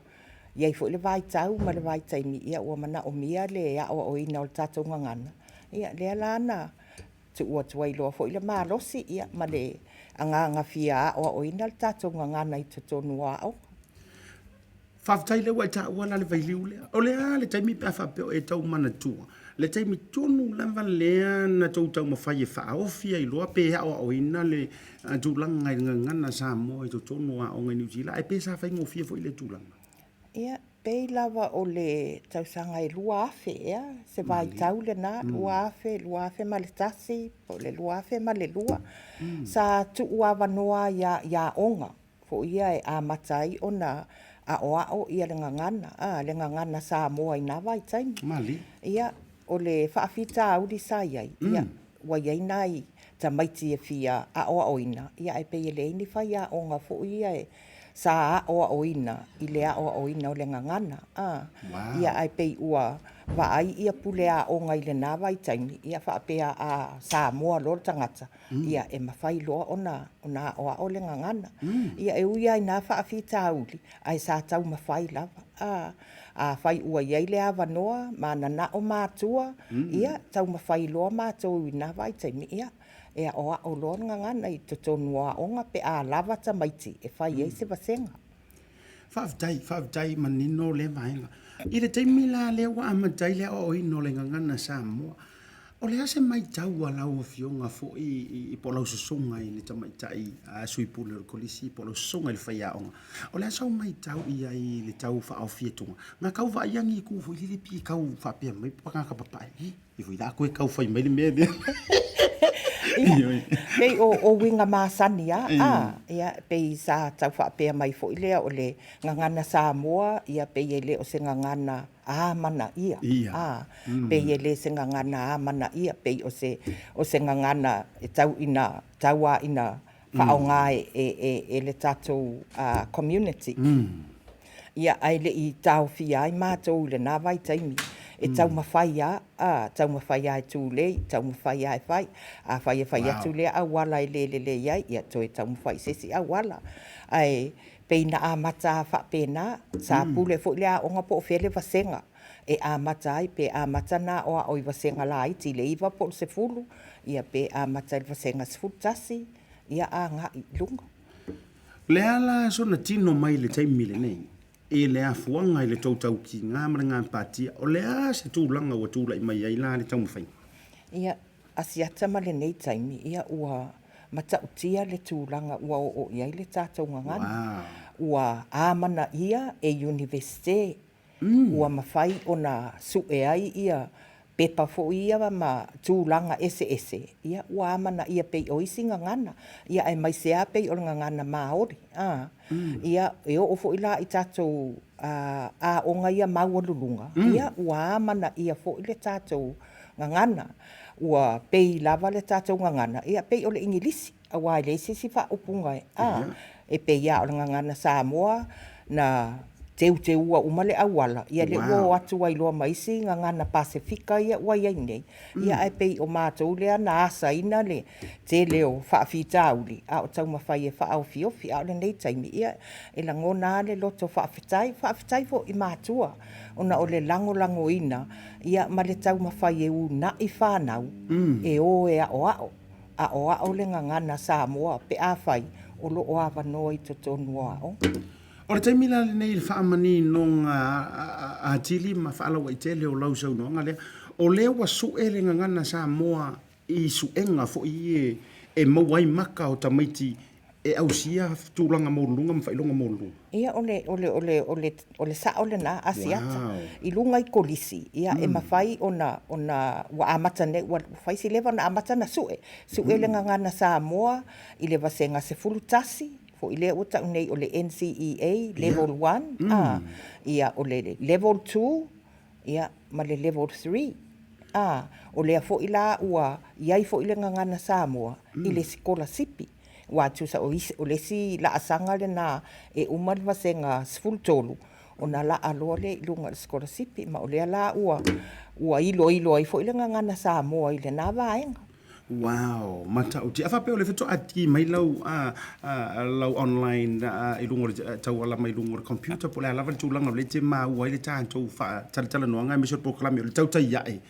I ai foi le vaitau ma le vaitaimi, ia ua manaomia le aoaoina o le tatou gagana, ia lea la na tuu atu ai loa foi le malosi ia ma le agaga fia aoaoina le tatou gagana i totonu o aoga. Faafetai lea ua e taua la le vailiu lea. O le a le taimi pe a faapea o e tau manatua? Le taimi tonu lava lea na tou taumafai e faaofi ai loa pe aoaoina le tulaga i le gagana Samoa i totonu o aoga i Niu Sila, ae pe sa faigofie foi lea tulaga? Ia, pei lava o le tausaga e 2000 ea, se vaitau lena, 2000, 2001, po o le 2002, sa tuu avanoa ai i aoga foi ia e amata ai ona aoao ia le gagana, a, le gagana Samoa i na vaitaimi. Malie. Ia, o le faafitauli sa i ai, ia, ua i ai nai tamaiti e fia aoaoina, ia ae pei e leai ni faiaoga foi ia e sa aoaoina i le aoaoina o le gagana, a. Wow. Ia, ae pei ua vaai ia pule aoga i lena vaitaimi, ia faapea a Samoa loa le tagata, ia e mafai loa ona ona aoao le gagana. Ia e ui lava i na faafitauli, ae sa taumafai lava. A, afai ua i ai le avanoa, mananao matua, ia taumafai loa matou i na vaitaimi, ia e aoao loa le gagana i totonu o aoga pe a lava tamaiti e fai ai se vasega. Faafetai, faafetai manino lea vaega. I le taimi la lea ua amata ai le aoaoina o le gagana Samoa, o le a se matau a lau Afioga foi po o lau sosoga i le tamaitai sui pule o le Kolisi po o lau sosoga i le faiaoga, o le a sau matau i ai i le tau faaofi atuga? Nga kau vaai agi i ku foi lele pi kau faapea mai paka ka papae. I foi la koe kau fai mai le mea lea. Ia, pei o, o uiga masani lava, a, ia, pei sa tau faapea mai foi lea o le gagana Samoa, ia, pei e le o se gagana amanaia, a, pei e le se gagana amanaia, pei o se, o se gagana e tau ina, tau lava ina faaaoga e, e, e le tatou community. Ia, ae le i taofia ai matou i lena vaitaimi. E taumafai lava, a, taumafai lava e tulei, taumafai lava e fai. Afai e fai atu lea auala e le lelei ai, ia toe taumafai i se isi auala. Ae pei na amata lava faapena, sa pule foi le aoga po o fea le vasega e amata ai, pe amata ona aoao i vasega laiti i le 9 po o le 10, ia pe amata i le vasega 11, ia agai i luga. O le a la sona tino mai i le taimi lenei i le afuaga i le tou tautiga ma le gapatia, o le a se tulaga ua tulai mai ai la le taumafaiga? Ia, Asiata ma lenei taimi, ia ua matautia le tulaga ua oo i ai le tatou gagana. Ua amanaia e Iunivesite ua mafai ona sue ai ia pepa foi ia ma tulaga eseese, ia ua amanaia pei o isi gagana, ia aemaise lava pei o le gagana Māori. A, ia e oo foi la i tatou aoga ia maualuluga, ia ua amanaia foi le tatou gagana. Ua pei lava le tatou gagana, ia pei o le Igilisi, aua e leai se isi faaupuga e, a, e pei lava o le gagana Samoa na teuteua uma le auala, ia lea ua o atu ai loa ma isi gagana Pasefika ia ua i ai nei, ia ae pei o matou lea na asaina le tele o faafitauli a o taumafai e faaofiofi. A o lenei taimi, ia e lagona lava le loto faafetai, faafetai foi i matua ona o le lagolagoina ia ma le taumafai e uunai fanau e o e aoao, aoao le gagana Samoa pe afai o lo o avanoa i totonu o aoga. O le taimi la lenei i le faamaninoga atili ma faalauaitele o lau saunoaga lea, o lea ua sue le gagana Samoa i suega foi ia e maua ai maka o tamaiti e ausia tulaga maualuluga ma faailoga maualuluga. Ia, o le, o le, o le, o le, o le sao lena, Asiata. I luga i kolisi, ia, e mafai ona, ona, ua amata nei, ua fai si leva ona amata ona sue, sue le gagana Samoa i le vasega 11, foi lea ua tau nei o le NCEA Level 1, a, ia, o le Level 2, ia, ma le Level 3. A, o lea foi la ua i ai foi le gagana Samoa i le sikolasipi, aua tusa o isi, o le isi laasaga lena e uma le vasega 13 ona laa loa lea i luga i le sikolasipi, ma o lea la ua, ua iloilo ai foi le gagana Samoa i lena vaega. Wow, matautia. A faapea o lea faatoa ki mai lau, lau online i luga o le tauala mai luga o le computer po o le a lava le tulaga o lea e te maua ai le tatou faatalatalanoaga aemaise o le polokalame o le Tautai Ae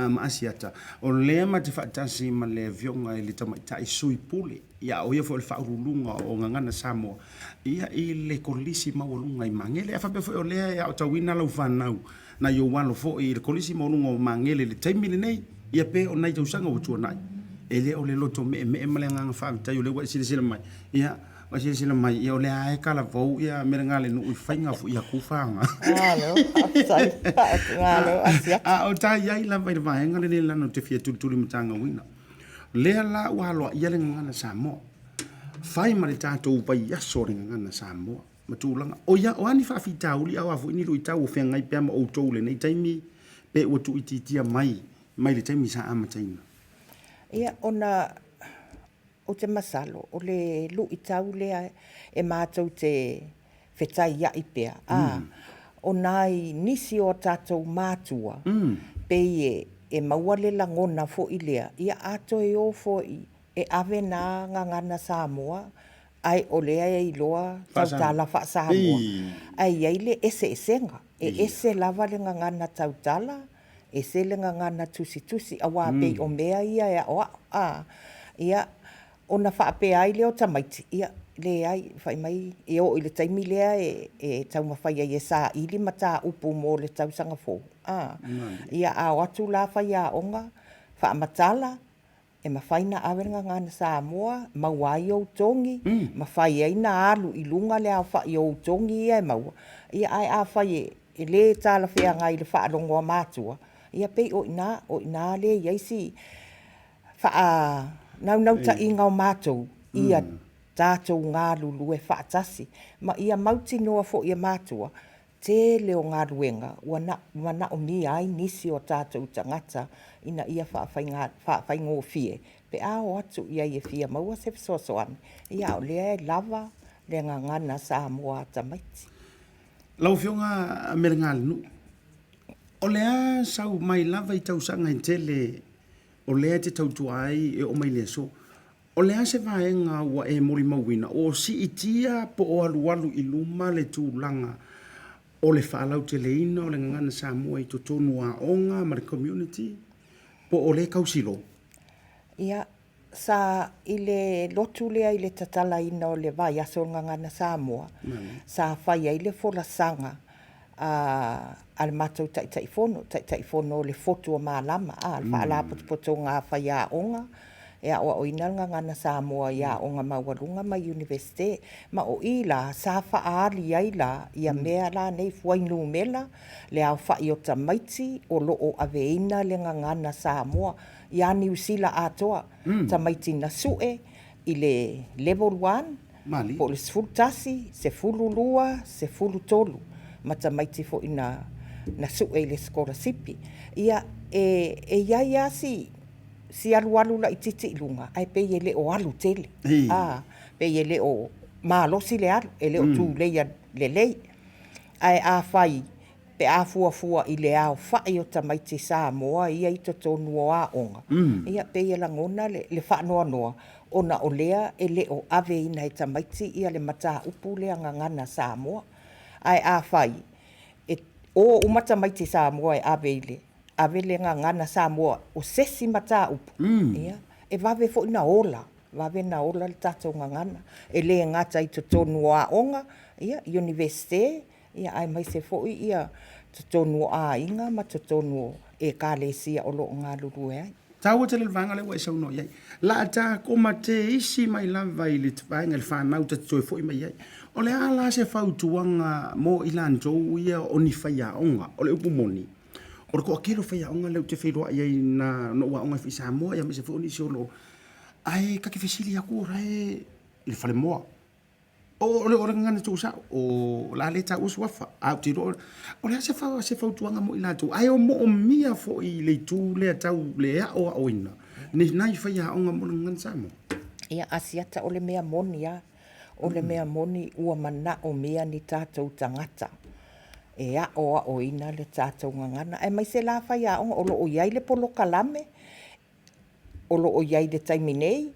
ma Asiata. O lea ma te faatasi ma le Afioga i le Tamaitai Sui Pule, ia o ia foi o le Faauluuluga o Gagana Samoa, ia i le Kolisi Maualuga i Magele. A faapea foi o lea e aotauina lau fanau nai ou alo foi i le Kolisi Maualuga o Magele i le taimi lenei, ia pe o nai tausaga ua tuanai, e le o le loto meemee ma le agaga faafetai o lea ua e silasila mai, ia, ua e silasila mai, ia o lea lava e talavou ia Melegalenuu i faiga foi a ku faga. Malo, faafetai. Malo, Asiata. A o ta i ai lava i le vaega lenei leaga ou te fia tulitulimatagauina. Lea la ua aloaia le gagana Samoa, fai ma le tatou vaiaso o le gagana Samoa. ma tulaga. O ia, o a ni faafitauli a o a foi ni luitau o feagai pea ma outou i lenei taimi pe ua tuuitiitia mai mai le taimi sa amataina? Ia, ona ou te masalo o le luitau lea e matou te fetaiai pea, a, o nai nisi o tatou matua, pei e maua le lagona foi lea, ia a toe o foi e ave na gagana Samoa ae o lea e iloa tautala faa-Samoa, ae i ai le eseesega. E ese lava le gagana tautala, ese le gagana tusitusi, aua pei o mea ia e aoao, a. Ia, ona faapea ai lea o tamaiti, ia, leai, fai mai e oo i le taimi lea e taumafai ai e saili mataupu mo le tausaga fou, a. Ia, a o atu la faiaoga faamatala, E mafai na ave le gagana Samoa, maua ai ou togi, mafai ai na alu i luga le aofai o ou togi ia e maua, ia ae afai e le talafeagai i le faalogo a matua, ia pei o i ina, o i ina lea e i ai si faanaunautaiga o matou, ia tatou galulue faatasi, ma ia mautinoa foi e matua, tele o galuega ua manaomia ai nisi o tatou tagata ina ia faafaigofie pe a o atu i ai e fia maua se fesoasoani, ia a o lea e lava le gagana Samoa a tamaiti. Lau Afioga Melegalenuu, O le a sau mai lava i tausaga e tele o lea e te tautua ai e oo mai i le aso, o le a se vaega ua e molimauina ua siitia po o alualu i luma le tulaga o le faalauteleina o le Gagana Samoa i totonu o aoga ma le community po o lea e tausilo? Ia, sa i le lotu lea i le tatalaina o le vaiaso o le Gagana Samoa, sa fai ai le folasaga a a le matou Taitaifono, Taitaifono o le Fotu o Malama, a, le Faalapotopotoga a Faiaoga e aoaoina le Gagana Samoa i aoga maualuga ma Iunivesite. Ma o i la sa faaali ai la ia mea la nei fuainumera, le aofai o tamaiti o lo o aveina le Gagana Samoa ia Niu Sila atoa, tamaiti na sue i le level one, po o le 11, 12, 13 ma tamaiti foi na na sue i le sikolasipi. Ia, e e i ai lava si si alualu laitiiti i luga, ae pei e le o alu tele. A, pei e le o malosi le alu, e le o tuleia lelei. Ae afai pe a fuafua i le aofai o tamaiti Samoa ia i totonu o aoga, ia pei e lagona le faanoanoa ona o lea e le o aveina e tamaiti ia le mataupu lea Gagana Samoa. Ae afai e o uma tamaiti Samoa e ave i le ave le Gagana Samoa o se isi mataupu, ia, e vave foi ona ola, vave ona ola le tatou gagana. E le gata i totonu o aoga, ia, Iunivesite, ia aemaise foi ia totonu o aiga ma totonu o Ekalesia o lo o galulue ai. Taua tele le vaega lea ua e saunoa i ai. La ta koma te isi mai lava i le vaega i le fanau ta te toe foi mai ai. O le a la se fautuaga mo i latou ia o ni faiaoga? O le upu moni, o le toatele o faiaoga lea ou te feiloai ai na ou aoga ai foi i Samoa aemaise foi o nisi o lo o ae ta te fesili atu o la e i le falemoa. O le gagana tuusao, o le a le taua suafa, ae ou te iloa, o le a se fautuaga mo i latou, ae o moomia foi i le itu lea tau le aoaoina ni nai faiaoga mo le Gagana Samoa? Ia, Asiata, o le mea moni lava, o le mea moni ua manaomia ni tatou tagata e aoaoina le tatou gagana, aemaise la faiaoga o lo o i ai le polokalame o lo o i ai i le taimi nei,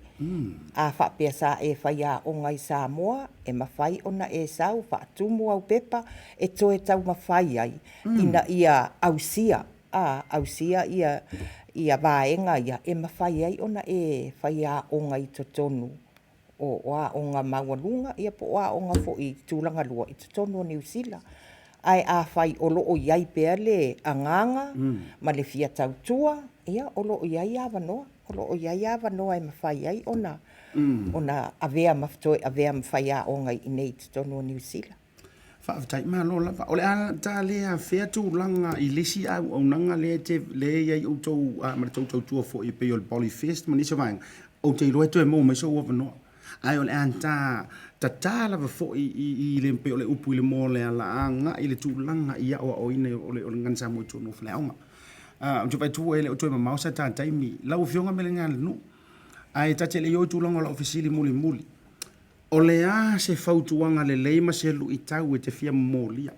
a faapea sa e faiaoga i Samoa, e mafai ona e sau faatumu au pepa e toe taumafai ai ina ia ausia, a, ausia ia ia vaega ia e mafai ai ona e faiaoga i totonu o aoga maualuga ia po o aoga foi tulaga lua i totonu o Niu Sila. Ae afai o lo o i ai pea le agaga ma le fia tautua, ia o lo o i ai avanoa, o lo o i ai avanoa e mafai ai ona ona avea ma toe avea ma faiaoga i inei i totonu o Niu Sila. Faafetai, malo lava. O le a ta le afea tulaga i le isi auaunaga lea e te, lea e i ai outou ma le tou tautua foi e pei o le Poly Fest ma nisi o vaega, ou te iloa e toe maua mai sou avanoa. Ae o le a ta tatā lava foi i le pei o le upu i le moa o le ala agai i le tulaga i aoaoina o le Gagana Samoa i totonu o faleaoga. Ou te vaai atu e le o toe mamao sa ta taimi, lau Afioga Meleagalnuu, ae ta te le i oo i tulaga o lau fesili mulimuli. O le a se fautuaga lelei ma se luitau e te fia momolia?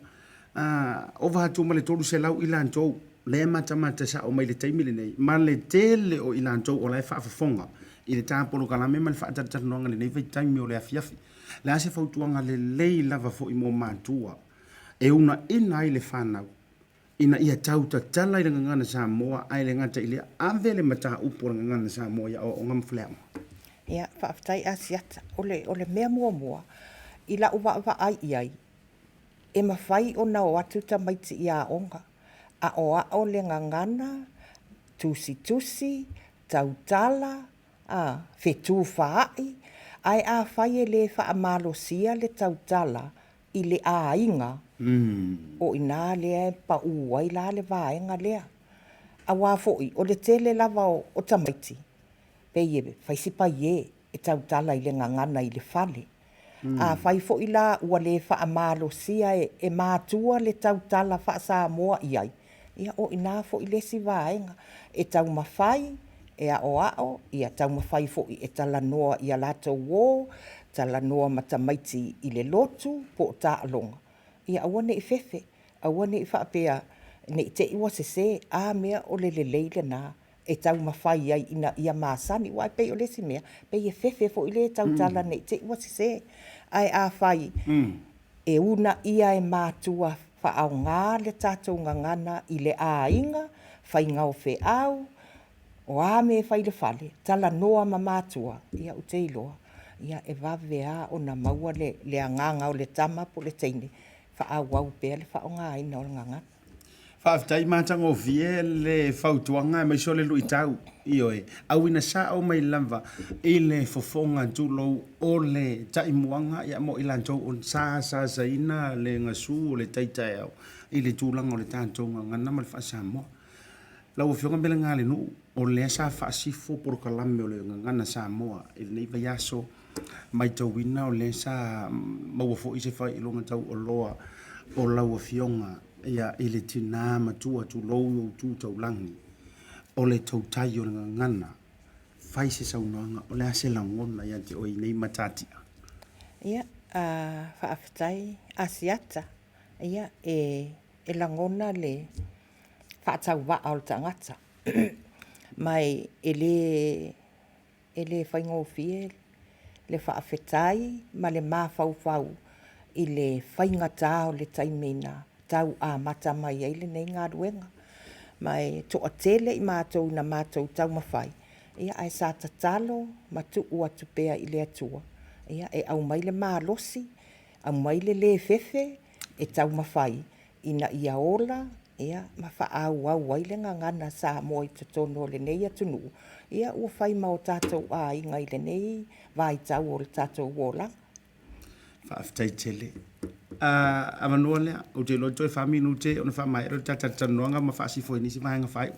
A ova atu ma le 300 i latou lea e matamata sao mai i le taimi lenei, ma le tele o i latou o la e faafofoga i le ta polokalame ma le faatalatalanoaga i lenei vaitaimi o le afiafi. O le a se fautuaga lelei lava foi mo matua e uunaina ai le fanau ina ia tau tatala i le Gagana Samoa ae le gata i lea, ave le mataupu o le Gagana Samoa i aoaoga ma faleaoga. Ia, faafetai Asiata. O le, o le mea muamua, i lau vaavaai i ai, e mafai ona o atu tamaiti i aoga, aoao le gagana, tusitusi, tautala, a, fetufaai, ae afai e le faamalosia le tautala i le aiga, o i ina lea e pau ai la le vaega lea. Aua foi, o le tele lava o tamaiti, pei e fai si paie e tautala i le gagana i le fale. Afai foi la ua le faamalosia e matua le tautala faa-Samoa i ai, ia o i ina foi le isi vaega e taumafai e aoao, ia taumafai foi e talanoa i a latou uo, talanoa ma tamaiti i le lotu po o taaloga, ia aua ne i fefe, aua ne i faapea Ne i te i ua sesē, a mea o le lelei lenā e taumafai ai ina ia masani, aua e pei o le isi mea, pei e fefe foi le tautala ne i te i ua sesē. Ae afai e uunaia e matua faaaoga le tatou gagana i le aiga, faiga o feau, o a mea e fai i le fale, talanoa ma matua, ia ou te iloa, ia e vave lava ona maua le agaga o le tama po o le teine, faaauau pea le faaaogaina o le gagana. Faafetai matagofie le fautuaga aemaise o le luitau, ioe, auina sao mai lava i le fofoga tulou o le taimuaga ia mo i latou o sa asaasaina le gasu o le tai taeao i le tulaga o le tatou gagana ma le faa-Samoa. Lau Afioga Melegalenuu, o lea sa faasifo polokalame o le Gagana Samoa i lenei vaiaso, matauina o lea sa maua foi se faailoga taualoa o lau Afioga ia i le tina matua tulou i ou tu taulagi, o le tautai o le gagana. Fai se saunoaga, o le a se lagona ia te oe i nei matatia? Ia, faafetai Asiata. Ia, e lagona le faatauvaa o le tagata ma e le faigofie le faafetai ma le mafaufau i le faigata o le taimi na tau amata mai ai lenei galuega. Ma e toatele i matou na matou taumafai, ia ae sa tatalo ma tuu atu pea i le Atua e aumai le malosi, aumai le le fefe e taumafai ina ia ola ia ma faaauau ai le gagana Samoa i totonu o lenei atunuu, ia ua fai ma o tatou aiga i lenei vaitau o le tatou olaga. Faafetai tele. Avanoa lea, ou te iloa toe 4 minute ona faamaea lea o le ta talatalanoaga ma faasifo i nisi vaega faaiu.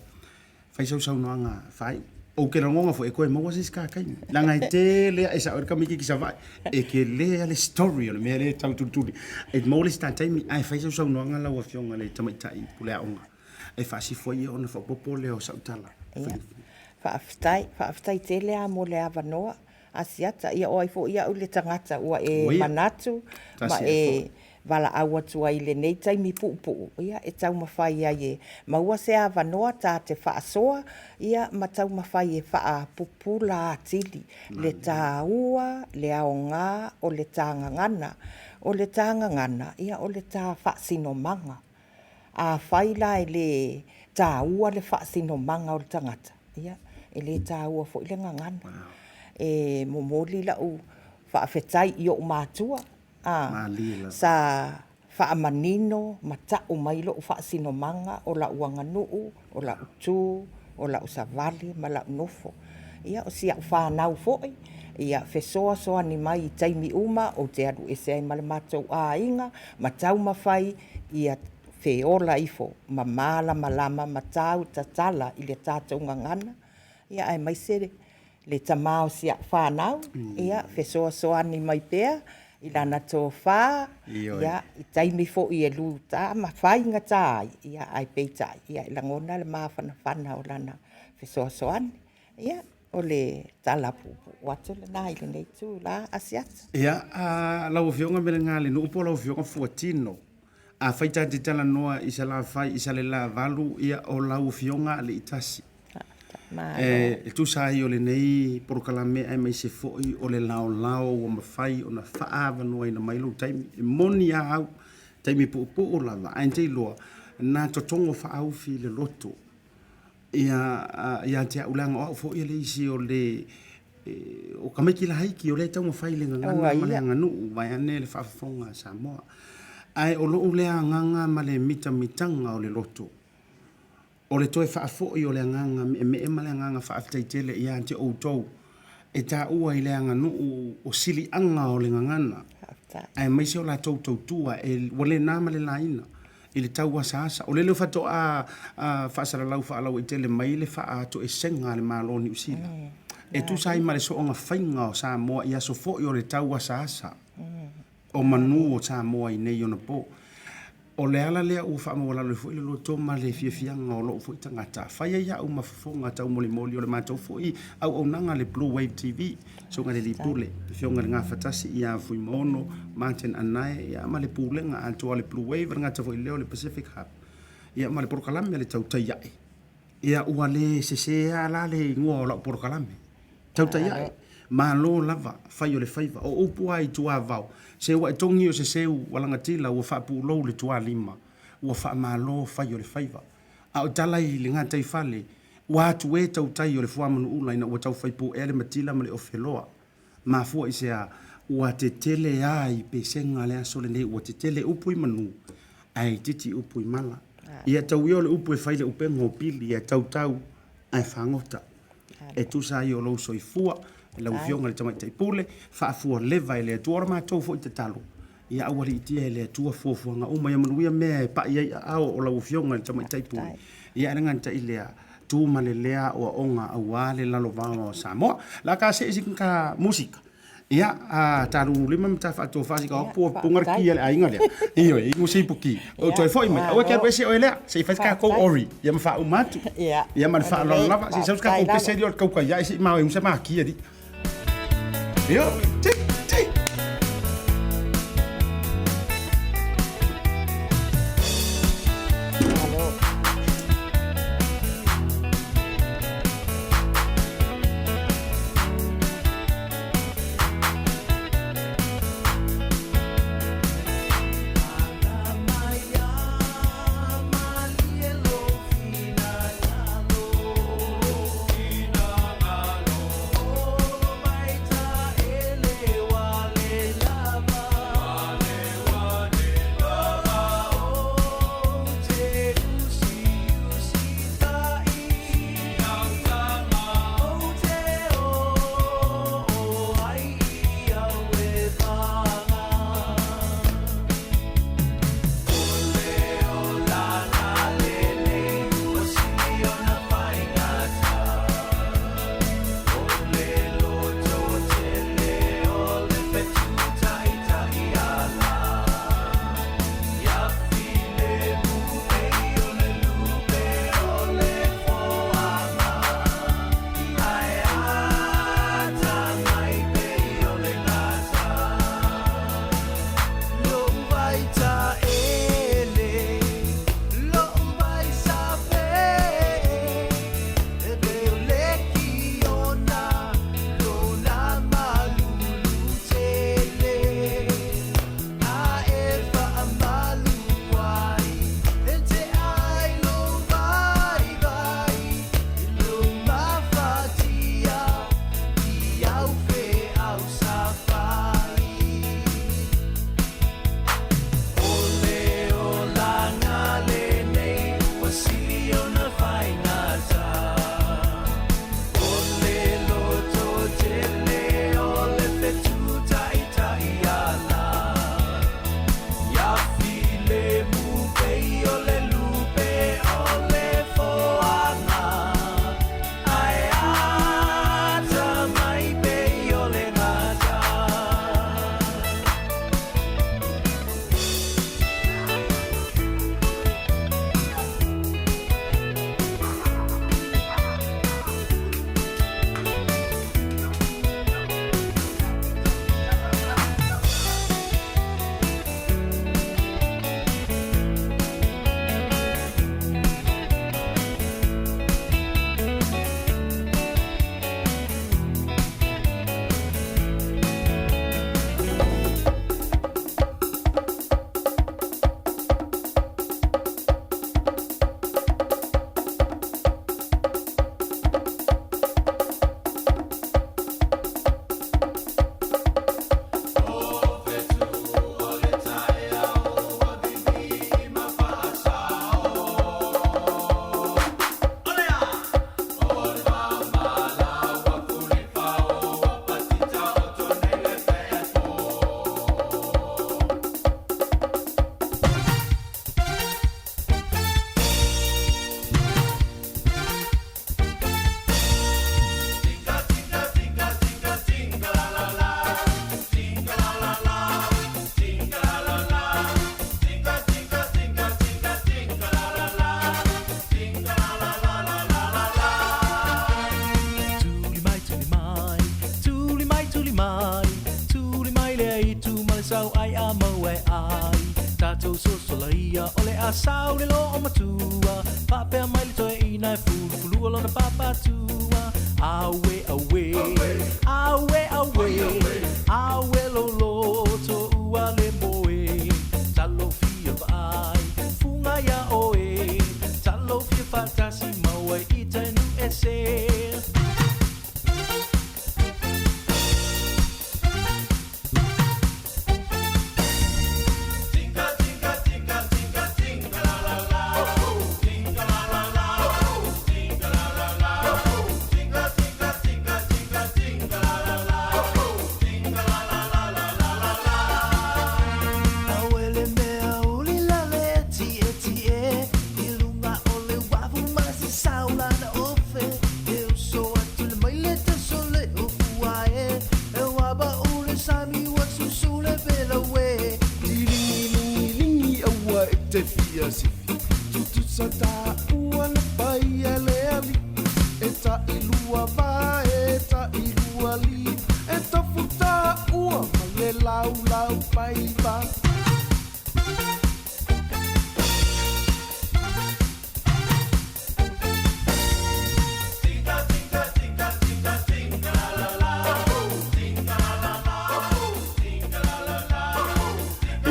Fai sau saunoaga faaiu. Ou te lagona foi e toe maua se isi ta taimi. Leaga e tele e sao ai le tamaititi Savaii. E tele lava le story o le mea lea e tau tulituli. E maua le isi ta taimi ae fai sau saunoaga lau Afioga i le Tamaitai Pule Aoga e faasifo ai ona faaopoopo lea o sau tala. Ia, faafetai, faafetai tele lava mo le avanoa. Asiata, ia o ai foi au le tagata ua e manatu ma e valaau atu ai i lenei taimi puupuu, ia e taumafai ai e maua se avanoa ta te faasoa, ia ma taumafai e faapupula atili le taua, le aoga o le ta gagana. O le ta gagana, ia o le ta faasinomaga. Afai la e le taua le faasinomaga o le tagata, ia, e le taua foi le gagana. E momoli lau faafetai i ou matua, sa faamanino ma tau mai lou faasinomaga o lau aganuu, o lau tu, o lau savali ma lau nofo. Ia, o si au fanau foi, ia fesoasoani mai i taimi uma ou te alu ese ai ma le matou aiga ma taumafai ia feola ifo ma malamalama ma tau tatala i le tatou gagana, ia aemaise le tama o si au fanau, ia fesoasoani mai pea i lana tofa, ia i taimi foi e luta ma faigata ai, ia ae peitai, ia e lagona le mafanafana o lana fesoasoani. Ia, o le tala puupuu atu lena i lenei itula asiasi. Ia, lau Afioga Melegalenuu po o lau Afioga Fuatino, afai ta te talanoa i Salafai i Salelavalu, ia o lau Afioga Alii Tasi. E tusa ai o lenei polokalame aemaise foi o le laolao ua mafai ona faaavanoaina mai lou taimi. E moni lava au, taimi puupuu lava, ae te iloa, na totogo faaufi le loto ia ia te au, leaga o au foi le isi o le o tamaiti laiti o lea e taumafai le gagana ma le aganuu vaeane le faafofoga a Samoa. Ae o lou lea agaga ma le mitamitaga o le loto, o le toe faafoi o le agaga meemee ma le agaga faafetai tele ia te outou e taua i le aganuu o siliaga o le gagana, aemaise o latou tautua e ua le na ma le laina i le tau asaasa. O lele faatoa faasalalau faalauaitele mai le faatoesega a le Malo o Niu Sila e tusa ai ma le soona faiga o Samoa i aso foi o le tau asaasa o manu o Samoa i nei ona po. O le ala lea ua faamaualalo ai foi le loto ma le fiafiaga o lou foi tagata, fai ai au ma fofoga taumolimoli o le matou foi auaunaga le Blue Wave TV, Susuga i le Alii Pule, le Afioga i le Gafatasi ia Fuimaono Martin Anae, ia ma le Pulega atoa a le Blue Wave, e le gata foi i lea o le Pacific Hub. Ia ma le polokalame a le Tautai Ae. Ia ua le sese lava la le igoa o lau polokalame. Tautai ae, malo lava, fai o le faiva. O upu lava i tuavao, se ua e togi o se seu ua lagatila ua faapuulou le tualima, ua faamalo fai o le faiva. A o tala i le gataifale, ua atu e tautai o le fuamanuula ina ua taufai puea le matila ma le ofeloa. Mafua i se a? Ua tetele a i pesega le aso lenei, ua tetele upu i manu, ae itiiti upu i mala. Ia tau ia o le upu e fai le upega o pili, e tautau ae fagota. E tusa ai o lou soifua, lau Afioga i le Tamaitai Pule, faafualeva e le Atua. O la matou foi tatalo, ia aualiitia e le Atua fuafuaga uma, ia manuia mea e pai ai aao o lau Afioga i le Tamaitai Pule. Ia ae le gata i lea, tu ma le lea aoaoga aua le lalovaoa o Samoa. La ka see isi ka musika. Ia, a ta lululima ma ta faatofa si ka pu punga le ki a le aiga lea. Ioe, i ngusi pu ki. O toe foi mai. Aua ke alu ese oe lea. Se i fai ka kou ori. Ia ma faauma atu. Ia ma le faaaloalo lava. Se i sau se ka kou pese li o le kauka ia i se i ma oe ngusa ma ki ali. Ia, ti, ti. a sau le loomatua, Faapea mai le toeaina e fulufulua lona papatua, Auē, auē, auē, auē, auē lou loto ua le moe, Talofa vaai, fuga iā oe, Talofa faatasi maua i tai nuu ese.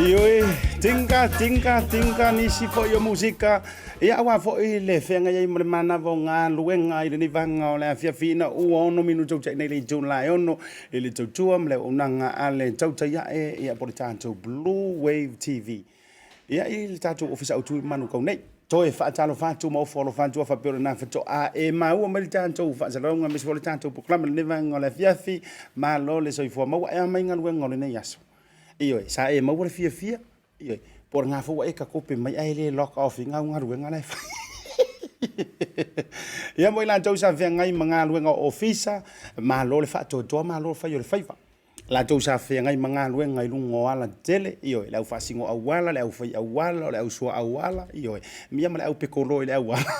Ioe, tinga, tinga, tinga, nisi foi o musika. Ia aua foi le feagai ai ma le manava o galuega i lenei vaega o le afiafi ina ua 6 minute tautai nei le itula e 6 i le tautua ma le auaunaga a le tautai ae ia po o le tatou Blue Wave TV. Ia i le tatou ofisa autu i Manukau nei. Toe faatalofa atu ma ofo alofa atu a faapea o lena faatoa e maua mai le tatou faasalalauga aemaise foi o le tatou polokalame i lenei vaega o le afiafi. Malo le soifua maua e a mai galuega o lenei aso. Ioe, sa e maua le fiafia, ioe, po o lena foi ua e takope mai ae le log off i gau galuega la e fai. Ia mo i latou sa feagai ma galuega o ofisa, malo le faatoatoa, malo le fai o le faiva. Latou sa feagai ma galuega i luga o alatetele, ioe, le au faasino auala, le au fai auala, o le au sua auala, ioe, ia ma le au pekolo i le auala.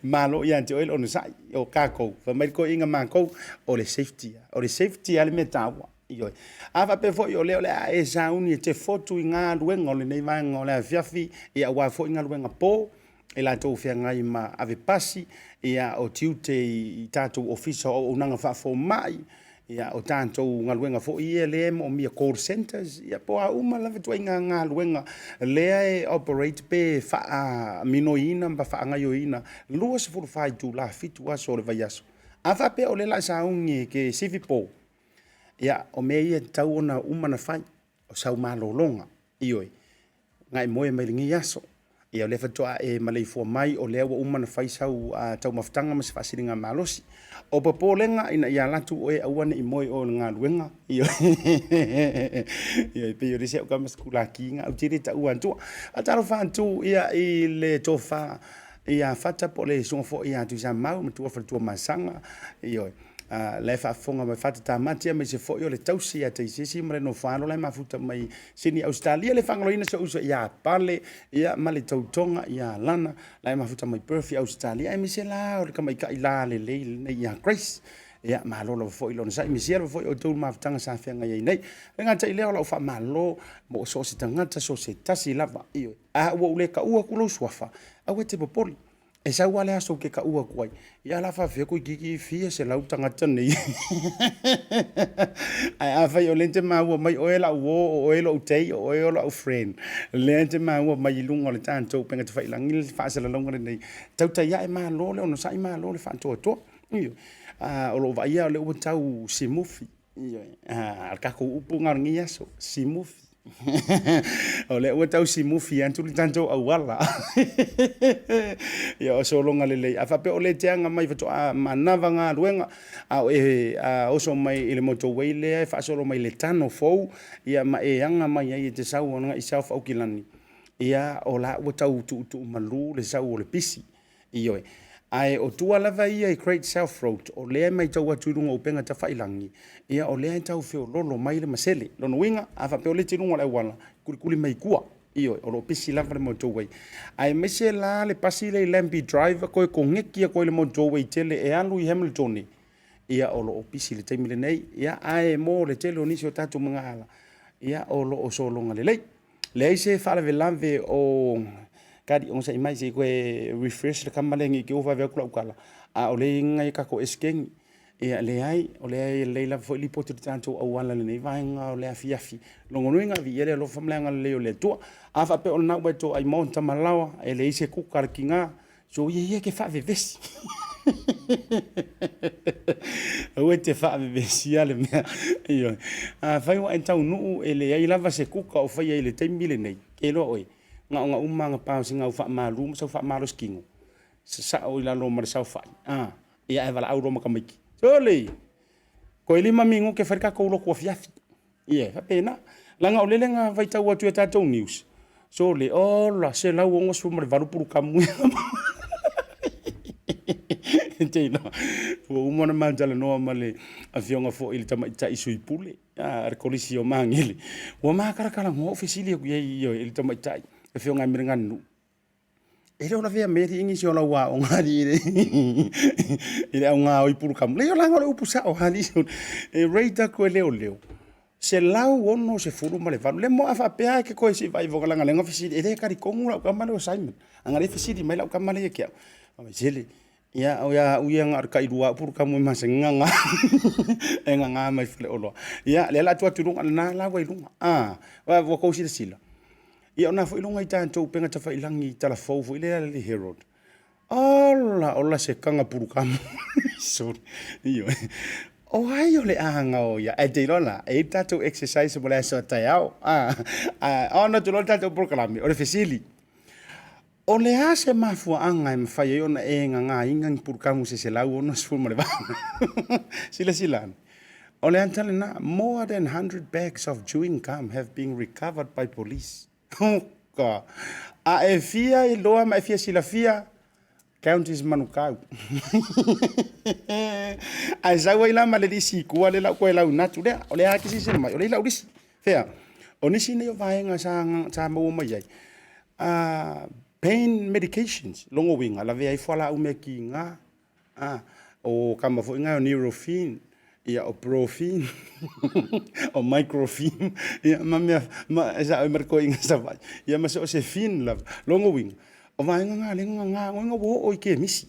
Malo ia te oe le onosai, o kākou, fai mai le toeaina matou, o le safety, o le safety lava le mea taua. Ioe. A faapea foi o lea o le a e sauni e te fotu i galuega o lenei vaega o le afiafi, ia aua foi galuega po, e latou feagai ma ave pasi, ia o tiute i tatou ofisa o auaunaga faafomai, ia o tatou galuega foi ia lea e moomia call centers, ia po o a uma lava ituaiga galuega lea e operate pe faaminoiina ma faagaoioiina 24 itula 7 aso o le vaiaso. A faapea o lea o le a sauni e te sifi po, ia o mea ia e tatau ona uma ona fai, o sau malologa, ioe, na e moe mai lenei aso. Ia o lea faatoa e maleifua mai, o lea ua uma ona fai sau taumafataga ma se faasiligamalosi. O popolega ina ia alu atu oe aua ne i moe oe i le galuega. Ioe, e pei o le isi au tama sikulaki na, ou te le taua atua. Faatalofa atu ia i le tofa ia Fata po o le susuga foi ia Tuisamau, matua faletua Masaga. Ioe. La e faafofoga mai Fata Tamati aemaise foi o le tausi ia Taisisi ma le nofo alo la e mafuta mai Sini Ausetalia. Le faagaloina si ou uso ia Pale ia ma le tautoga ia Lana la e mafuta mai Perth i Ausetalia, aemaise la o le tamaitai la lelei lenei ia Grace. Ia malo lava foi le onosai, misia lava foi outou le mafutaga sa feagai ai nei. E le gata i lea o lau faamalo mo so o se tagata, so o se tasi lava. Ioe, a ua ou le taua atu lou suafa, aua e te popole. E sau lava le aso ou te taua atu ai, ia la faafefea toeitiiti fia selau tagata nei. Ae afai o lea e te maua mai oe lau uo, o oe lou tei, o oe lou friend, lea e te maua mai i luga o le tatou upega tafailagi le faasalalauga lenei, tautai ae malo le onosai, malo le faatoatoa. Ioe. O lou vaaia o lea ua tau simufi. Ioe. O le tatou upu lena o lenei aso, simufi. O lea ua tau simufi atu le tatou auala. Ia o sologa lelei. A faapea o lea e te aga mai faatoa manava galuega, a o e oso mai i le motorway lea e faasolo mai le tano fou, ia ma e aga mai ai e te sau agai i South Aukilani, ia o la ua tau tuutuumalu le sau o le pisi. Ioe. Ae o tua lava ia i Great South Road, o lea e matau atu i luga o upega tafailagi, ia o lea e tau feololo mai le masele. Lona uiga, a faapea o lea e te i luga o le auala, kulikuli mai i tua. Ioe, o lo o pisi lava le motorway. Aemaise la le pasi lea i Lambie Drive, toe koneki atu ai le motorway tele e alu i Hamiltone, ia o lo o pisi i le taimi lenei. Ia, ae mo le tele o nisi o tatou magaala, ia o lo o sologa lelei. Leai se faalavelave o kali onosai mai se i toe refresh le kama lea nei te i ua vave atu lau tala, a o lea e i ai nai a tatou eseteni. Ia leai, o lea e lelei lava foi lipoti a le tatou auala i lenei vaega o le afiafi. Lona uiga, viia le alofa ma le agalelei o le Atua. A faapea o lena ua e toai maota ma laoa, e leai se kuka a le tina, soia ia e te faavevesi. Aua e te faavevesia le mea. Ioe. Afai ua e taunuu e leai lava se kuka o faia i le taimi lenei, e iloa oe, na ona uma lava ona pa o sina au faamalu ma sau faamalosi tino, sasao i lalo ma le saofai, a, ia ae valaau loa ma tamaiti. Sole! Toe 5 minute e fai le tatou lotu afiafi. Ia, e faapena. Leaga o lele na faitau atu i a tatou news, sole, ola, 168 pulukamu. E te iloa, ua uma ona ma talanoa ma le afioga foi i le tamaitai sui pule, a le Kolisi o Magele. Ua ma talatalanoa, ou fesili atu i ai i le tamaitai, le afioga ia Meleganuu, E le o lavea mai alii nisi o lau aoga alii i le augaoi pulukamu. Leai o laga o le upu sao alii. E rate atu e leoleo 168. Le mo a faapea e ke koe si vai voga langa lenga fesili e le talitonu lau tama lea o Simon. Anga le fesili mai lau tama lea ia te au. Fai mai, Sele, ia o ia au ia na o le tailua pulukamu e masani nganga. E nganga mai faleoloa. Ia lea la atu atu i luga lena la ua i luga. Ah, ua tou silasila. Ia o na foi luga i tatou upega tafailagi i tala fou foi lea le Herald. Ola, ola se kaga pulukamu. Sorry. Ioe. O ai o le aga o ia? Ae te iloa la, e i ai le tatou exercise mo le aso a taeao. Ah, ah, ona atu loa le tatou polokalame, o le fesili. O le a se mafuaaga e mafai ai ona e gagāina ni pulukamu se 168? Silasila ane. O le ata lena, more than 100 bags of chewing gum have been recovered by police. Oka! A e fia iloa ma e fia silafia, counties Manukau. Ae sau ai la ma le lisi i tua lea la ua toe launa atu lea. O lea lava e te silasila mai, o lea e i lau lisi. Fea? O nisi nei o vaega sa, sa maua mai ai, pain medications, lona uiga, lavea ai fualaau mea kiga, o kama foi na o Nurofen, ia o Brufen, o Microfen, ia ma mea, ma, e sao ai ma le toeaina Savaii, ia ma so o se fin lava. Lona uiga, o vaega na lea na gagā, ua oo i kemisi.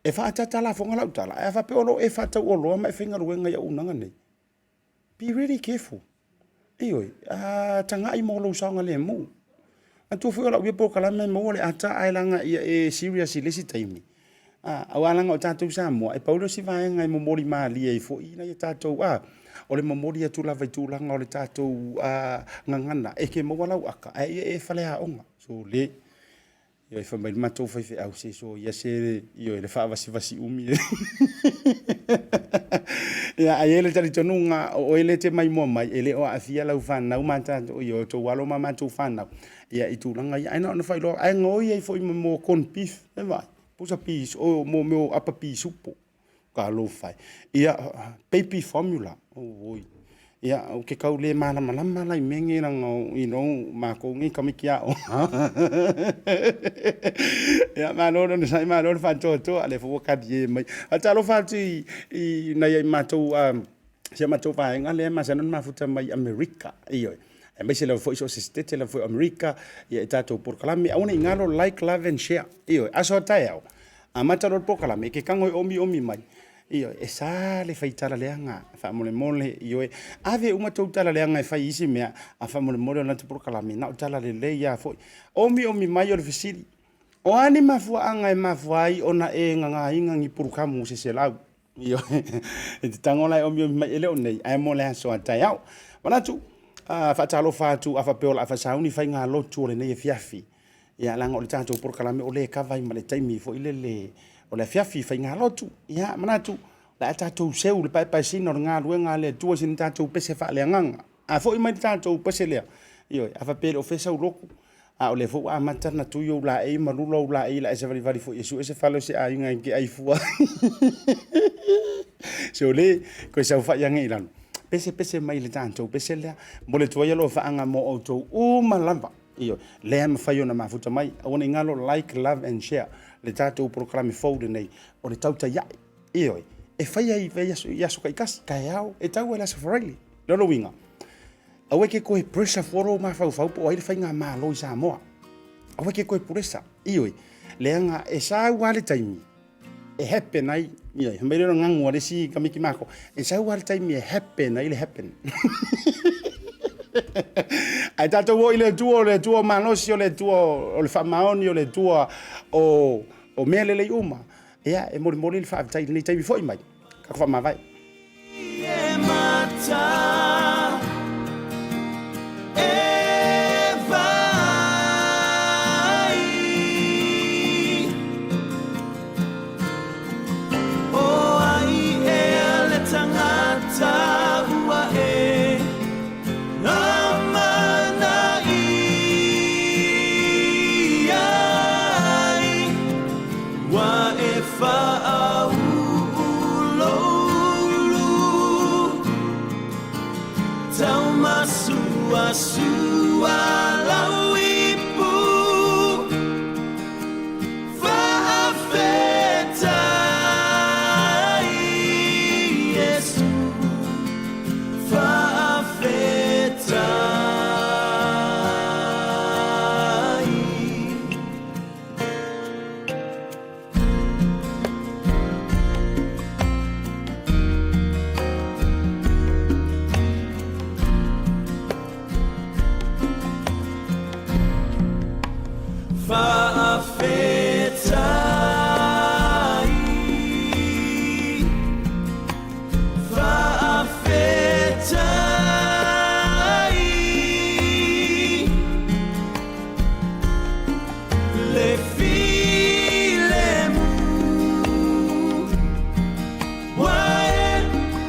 E faaataata lafoga lau tala, ae a faapea o lo o e faatau oloa ma e faigaluega i auaunaga nei, Be really careful. Ioe, a tagai mo lou saogalemu. Manatua foi o lau ia polokalame e maua le ata ae leaga ia e serious i le isi taimi. A, aua leaga o tatou Samoa, e pau lea o si vaega e momoli malie ai foi nai a tatou, a, o le momoli atu lava i tulaga o le tatou gagana, e ke maua lau ata, ae ia e faleaoga. So le. Ioe, fai mai le matou faifeau, se soia se, ioe, le faavasivasi umi e. Ia, ae i ai le talitonuga, o oe lea e te maimoa mai, e le o aafia lau fanau ma tatou, ioe, o tou alo ma matou fanau, ia, i tulaga ia. Ae na ona faailoa, ae gaoi ai foi ma mea o corn beef, e vaai, pusa pis, o mea o apa pisupo. Talofa e. Ia, baby formula, oi. Ia, ou te tau le malamalama la i mea nei leaga, you know, matou nei tamaiti aoga. Ia, malo le onosai, malo le faatoatoa, lea foi ua talie mai. Ae talofa atu i nai a matou, si a matou vaega lea e masani ona mafuta mai Amerika, ioe. Aemaise lava foi so o se setete lava foi o Amerika, ia i tatou polokalame. Aua ne i galo, like, love and share. Ioe, aso a taeao. Amata loa le polokalame, e ke tago e omiomi mai. Ioe, e sa le fai tala leaga, faamolemole, ioe. Ave uma tou tala leaga e fai i isi mea, a faamolemole o le ata polokalame, na o tala lelei lava foi. Omiomi mai o le fesili, o a ni mafuaaga e mafua ai ona e gagāina ni pulukamu se 100? Ioe, e te tago la e omiomi mai, e le o nei, ae mo le aso a taeao. Manatu, faatalofa atu a faapea o le a faasauni faigalotu o lenei afiafi. Ia, leaga o le tatou polokalame o lea e kava ai ma le taimi foi lele o le afiafi faigalotu. Ia, manatu, o le a tatou seu le paepaesina o le galuega a le Atua i sina tatou pese faaleagaga. A foi mai le tatou pese lea, ioe, a faapea e le o faia sau lotu, a o lea foi ua amata ona tui ou laei ma lula ou laei o le a e savalivali foi e sue se fale o se aiga e te ai fua. Sole, koe saofai ane i lalo. Pese pese mai le tatou pese lea. Momoli atu ai alofaaga mo outou uma lava. Ioe, lea e mafai ona mafuta mai. Aua ne i galo, like, love and share le tatou polokalame fou lenei o le tautai ae. Ioe, e fai ai i aso taitasi, taeao, e tau ai le aso Faraile. Lona uiga, Aua e te toe pressure fua lou mafaufau po o ai le faigamalo i Samoa. Aua e te toe puresa. Ioe, leaga e sau lava le taimi e happen ai, ioe, fai mai lea o le gagu a le isi tamaiti matou, e sau lava le taimi e happen ai le happen. Ae tatou o i le Atua, o le Atua o malosi, o le Atua o le faamaoni, o le Atua o mea lelei uma. Ia, e molimoli le faafetai i lenei taimi foi mai. Tatou faamavae. Ua e faauu lou ulu Taumasuasua lau ipu Faafetai Iesu Faafetai. Faafetai, faafetai. Le filemu ua e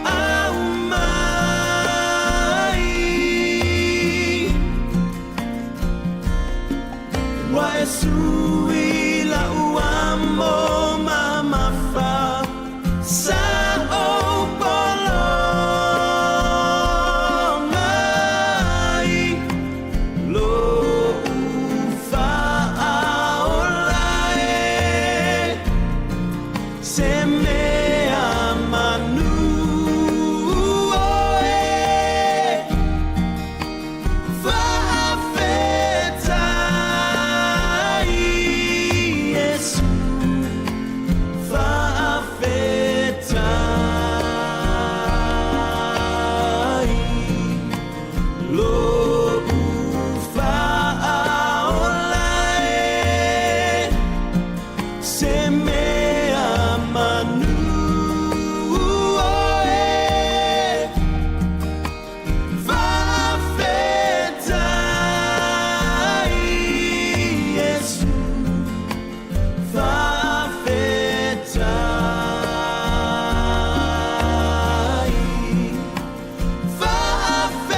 aumai Ua e sui la'u amo mamafa Sa ou polo mai Lo'u faaola e Se mea manu oe Faafetai Iesu Faafetai Lo'u faaola e Se mea manu oe Faafetai Iesu Faafetai Faafetai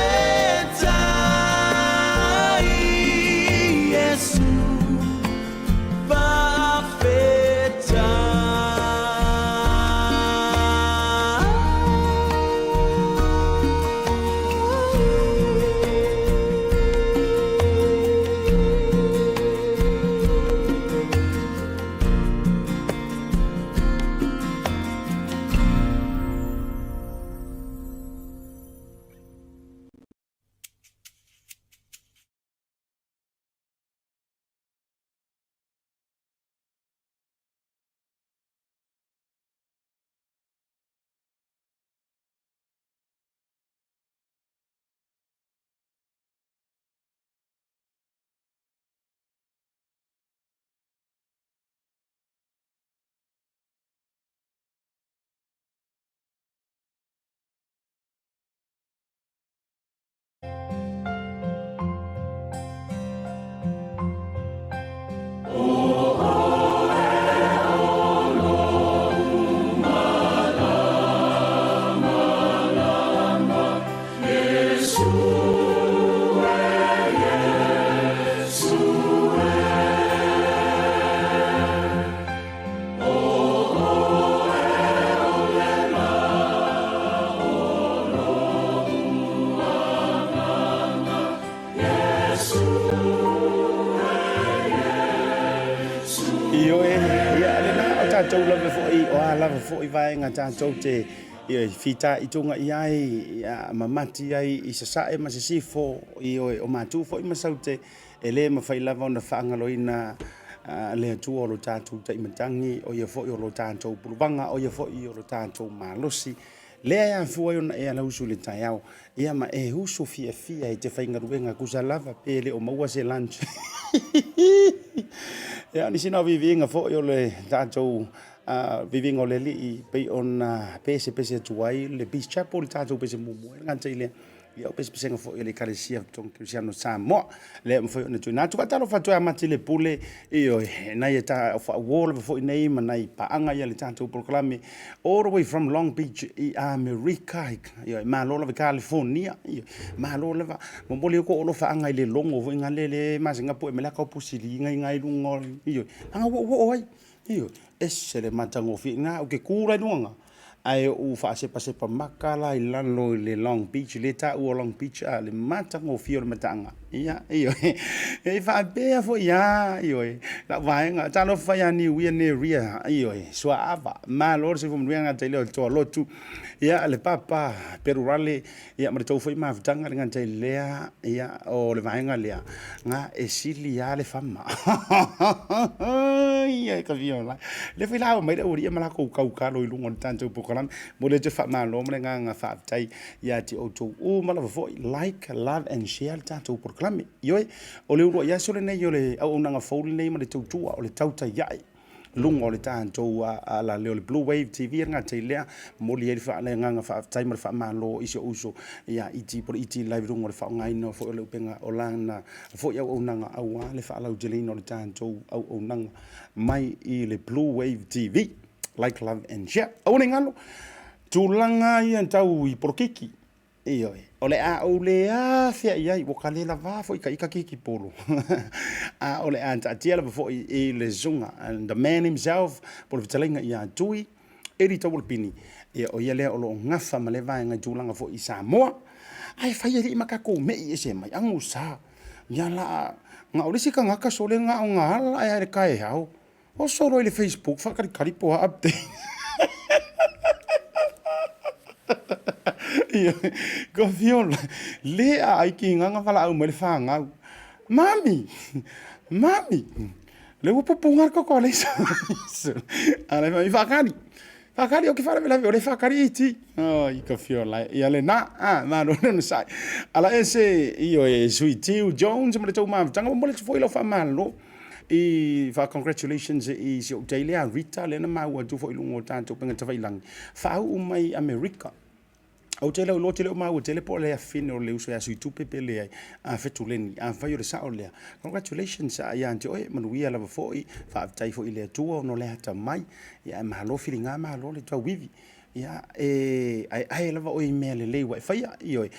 Iesu Ioe, ia, lena o tatou lava foi, o a lava foi vaega tatou te Ioe, fitaituga i ai, ia, mamati ai i sasae ma sisifo, ioe, o matou foi ma Saute, e le mafai lava ona faagaloina le Atua o lo tatou taimatagi, o ia foi o lo tatou puluvaga, o ia foi o lo tatou malosi, lea e afua ai ona e ala usu i le taeao, ia ma e usu fiafia i te faigaluega tusa lava pe le o maua se lunch. Ia, o nisi na o viiviiga foi o le tatou viiviiga o le Alii pei ona pesepese atu ai le Peace Chapel, le tatou pese muamua e le gata i lea, ia o pesepesega foi a le Ekalesia Toga Kerisiano o Samoa, lea e mafai ona tuuina atu. Faatalofa atu e amata i le pule, ioe, nai e ta faauo lava foi nei ma nai paaga ia le tatou polokalame all the way from Long Beach i Amerika, ioe, malo lava i California, ioe, malo lava. Momoli atu ou alofaaga i le logo foi gale le masina pue mai le ata o pusili inga i luga o, ioe, aga ua oo ai. Ioe, ese le matagofie ina ou te tu la i luga na, ae ou faasepasepa maka la i lalo i le Long Beach, lea e taua o Long Beach, a le matagofie o le mataaga. Ia, ioe, e faapea foi lava, ioe, lau vaega, talofa ia Niuia Neria, ioe, Suaava, malo le soifua manuia gata i lea o le toa lotu, ia, le papa Perurale, ia ma le tou foi mafutaga le gata i lea, ia, o le vaega lea, na e sili lava le fama. Ia ka fia ola. Le foi la mai le aualii ma lakou kaukalo i luga o le tatou polokalame. Momoli atu le faamalo ma le agaga faafetai ia te outou uma lava foi. Like, love and share le tatou polokalame. Ioe, o le uluai aso lenei o le auaunaga fou lenei ma le tautua o le tautai ae luga o le tatou alaleo o le Blue Wave TV e le gata i lea, momoli ai le agaga faafetai ma le faamalo i si ou uso ia Iti po o le Iti Live luga o le faaaogaina foi o le upega o lana foi auaunaga aua le faalauteleina o le tatou auaunaga mai i le Blue Wave TV. Like, love and share. Aua ne i galo, tulaga ia tau i polokiki. Ioe, o le a ou le afea i ai, ua ka le lavā foi ka ika keiki polo. A o le a taatia lava foi i le susuga, and the man himself, po o le fetalaiga ia Tui Eli Taualapini, ia o ia lea o lo o gafa ma lea vaega i tulaga foi i Samoa. Ae fai alii ma tatou me'i ese mai, agusa, ia la, na o le isi tagata sole na o na ala ae a i le taeao. Oso loa i le Facebook faakalikali po o a update. Ia, ko Fiola, le a ai ki nganga valaau mai le whāngau. Mami, mami, le ua pupunga le koko a leisa. A le mai whakari, whakari o ke wharawelawe, o le whakari iti. Oh, i ka Fiola, ia le nā, ah, malo le ona sai. Ala ese, io e sui Tiu Jones, ma le tau mafutanga, mo le tufoi lau whamalo. I wha congratulations i si ou tei lea Rita lea na maua atu foi i luga o tatou upega tafailagi faauu mai Amerika. Ou te le iloa tele o maua tele po o le afine o le uso ia Suitupe pe leai a Fetuleni afai o le sao lea. Congratulations ia te oe manuia lava foi faafetai foi i le Atua ona o le atamai ia malo filiga malo le tauivi. Ia, e aeae lava oe i mea lelei ua e faia, ioe.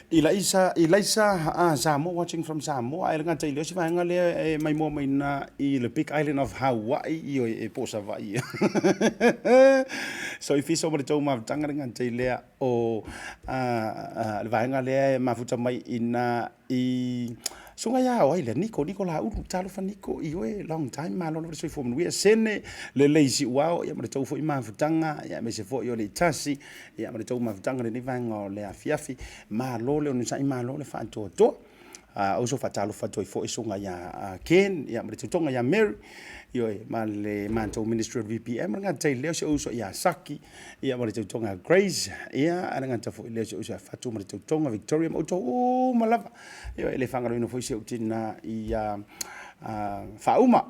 Ilaisa, Ilaisa, ah, Samoa, watching from Samoa, ae le gata i lea, o si vaega lea e maimoa mai na i le Big Island of Hawaii, ioe, e po o Savaii. So i fiso ma le tou mafutaga le gata i lea o ah, le vaega lea e mafuta mai i na i Suga ia o ai lea, Niko, Niko Laulu, talofa Niko, ioe, long time, malo lava le soifua manuia, sene, lelei siuao, ia ma le tou foi mafutaga, ia aemaise foi o le itasi, ia ma le tou mafutaga lenei vaega o le afiafi, malo le onosai, malo le faatoatoa. Uso faatalofa atu ai foi susuga ia Ken, ia ma le tutoga ia Mary, ioe, ma le matou ministry o le VPM, le gata i lea o si ou uso ia Saki, Ia ma le tautoga a Grace, ia a le gata foi lea o si ou uso ia Fatu ma le tautoga Victoria ma outou uma lava. Ia e le faagaloina foi si ou tina ia Faauma.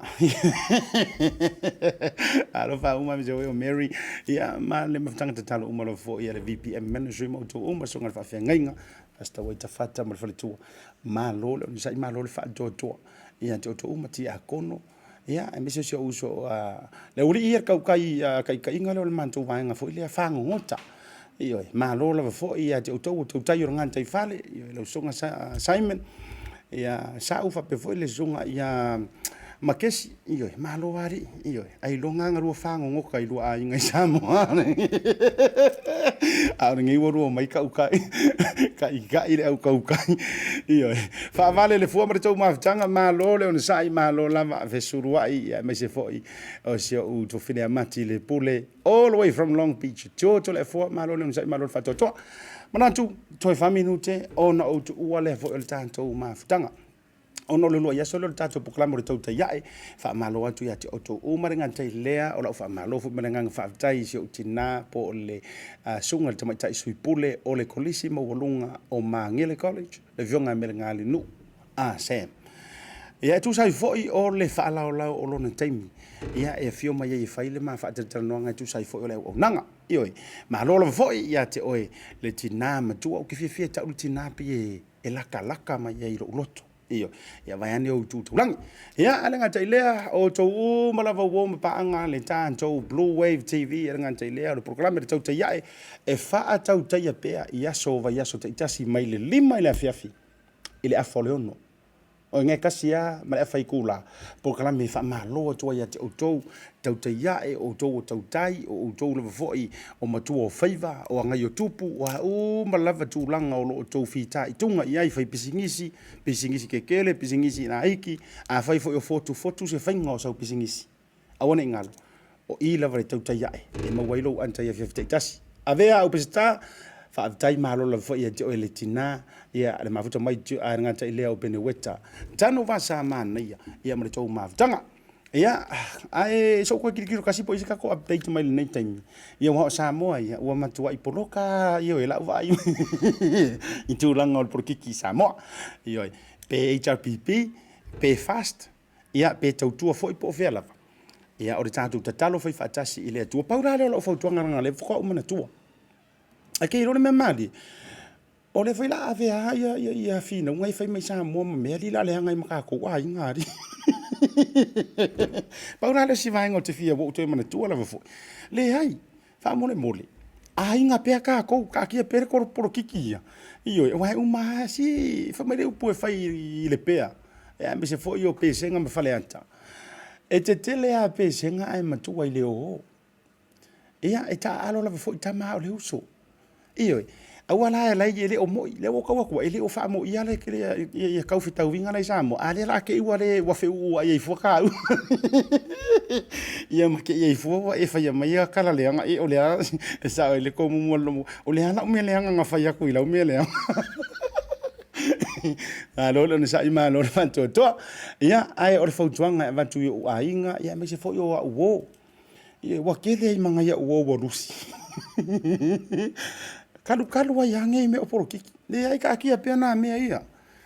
Alo Faauma aemaise foi o Mary, ia ma le mafutaga tatalo uma lava foi a le VPM Ministry ma outou uma, susuga i le faafeagaiga, Pastor Waitafata ma le faletua. Malo le onosai, malo le faatoatoa ia te outou uma tiakono, Ia, aemaise o si ou uso a le aualii ia, le kaukai taitaiga lea o le matou vaega foi lea fagogota. Ioe, malo lava foi ia te outou o tautai o le gataifale, ioe, lau susuga Simon, ia Sau faapea foi le susuga ia Ma kesi, ioe, malo alii, ioe, ailoga a galua fagogoka i lua aiga i Samoa. A o lenei ua lua omai kaukai, ka'ikai le au kaukai, ioe. Faavale le fua ma le tou mafutaga, malo le onosai, malo lava fesulua'i, aemaise foi o si o'u tuafafine amati le pule, all the way from Long Beach, George Toleafoa, malo le onosai, malo le faatoatoa. Manatu, toe fa minute ona ou tuua lea foi o le tatou mafutaga. Ona o le uluai aso lea o le tatou polokalame o le Tautai Ae, faamalo atu ia te outou uma le gata i lea, o lau faamalo foi ma le agaga faafetai i si ou tina po o le susuga i le Tamaitai Sui Pule o le Kolisi Maualuga o Magele College, le Afioga ia Melegalinuu Ah Sam. Ia e tusa ai foi o le faalaolao o lona taimi, ia e afio mai ai e fai le ma faatalatalanoaga e tusa ai foi o le auaunaga. Ioe, malo lava foi ia te oe le tina matua, ou te fiafia e tau le tina pei e lakalaka mai ai i lou loto. Ioe, ia vaeane ou itu taulagi. Ia, a le gata i lea, o outou uma lava uo ma paaga le tatou Blue Wave TV, a le gata i lea, o le polokalame le Tautai Ae, e faatautaia pea i aso o vaiaso taitasi mai le 5 i le afiafi i le afa o le 6. O i tasi lava ma le afa itula, polokalame e faamalo atu ai ia te outou, tautai ae, o outou o tautai, o outou lava foi o matua o faiva, o agai o tupu, o a uma lava tulaga o lo o outou fitaituga i ai, faipisinisi, pisinisi kekele, pisinisi laiti, afai foi o fotufotu se faiga o sau pisinisi, Aua ne i galo, o i lava le tautai ae e maua ai lou anta i afiafi taitasi. Avea au Peseta, faafetai malo lava foi ia te oe le tina, ia le mafuta mai a le gata i lea o Peneueta. Tanu va sa manaia ia ma le tou mafutaga. Ia, ae se i ou toe tilotilo tasi po o i ai se tatou update mai lenei taimi. Ia aua o Samoa ia, ua matuai poloka ioe lau vaai i tulaga o le polokiki i Samoa. Ioe, pe HRPP, pe FAST, Ia, pe tautua foi po o fea lava. Ia, o le tatou tatalo fai faatasi i le Atua. Pau la lea o lau fautuaga leaga o lea faatoa ou manatua. Ae kei iloa le mea malie, o lea foi la a avea ia, ia, ia finauga e fai mai Samoa ma mea alii la leaga ai ma tatou aiga alii. Pau la le isi vaega ou te fia ua ou toe manatua lava foi. Leai, Faamolemole, aiga pea tatou, taatia pea le polokiki ia. Ioe, aua e uma lava, si, fai mai le upu e fai i Lepea, aemaise foi o Pesega ma Faleata, e tetele lava Pesega ae matua i le oo. Ia, e taaalo lava foi tama a o le uso. Ioe, aua la e lai e le o moi, lea ua ou tau atu ai, e le o faamoia le ia tau fetauiga la i Samoa, a lea la te i ua le ua feuuai ai fua tāua. Ia ma te i ai fua ua e faia mai ia tala leaga e o le a e sao ai le tomumu a le lomo, o le a lau mea leaga na fai atu i lau mea leaga. Malo le onosai, malo le faatoatoa. Ia, ae o le fautuaga e avatu i ou aiga, ia aemaise foi o au uo. Ia, ua tele ai ma nai au uo ua lusi. Kalukalu ai lava nei mea o polokiki. Leai, taatia pea nā mea ia.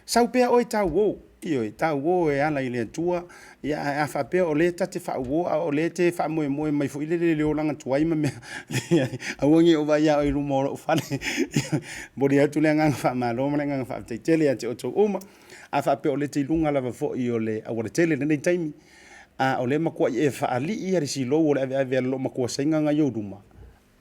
Sau pea oe tau uo. Ioe, tau uo e ala i le Atua. Ia, ae a faapea o lea ta te faauo a o lea e te faamoemoe mai foi lele i le olaga tuai ma mea, leai, aua ne i ou vaai ia oe i luma o lou fale. Momoli atu le agaga faamalo ma le agaga faafetai tele ia te outou uma. A faapea o lea e te i luga lava foi o le aualatele i lenei taimi, a o lea e matuai e faalii le silou o le aveave a le loomatua Saina na i ou luma,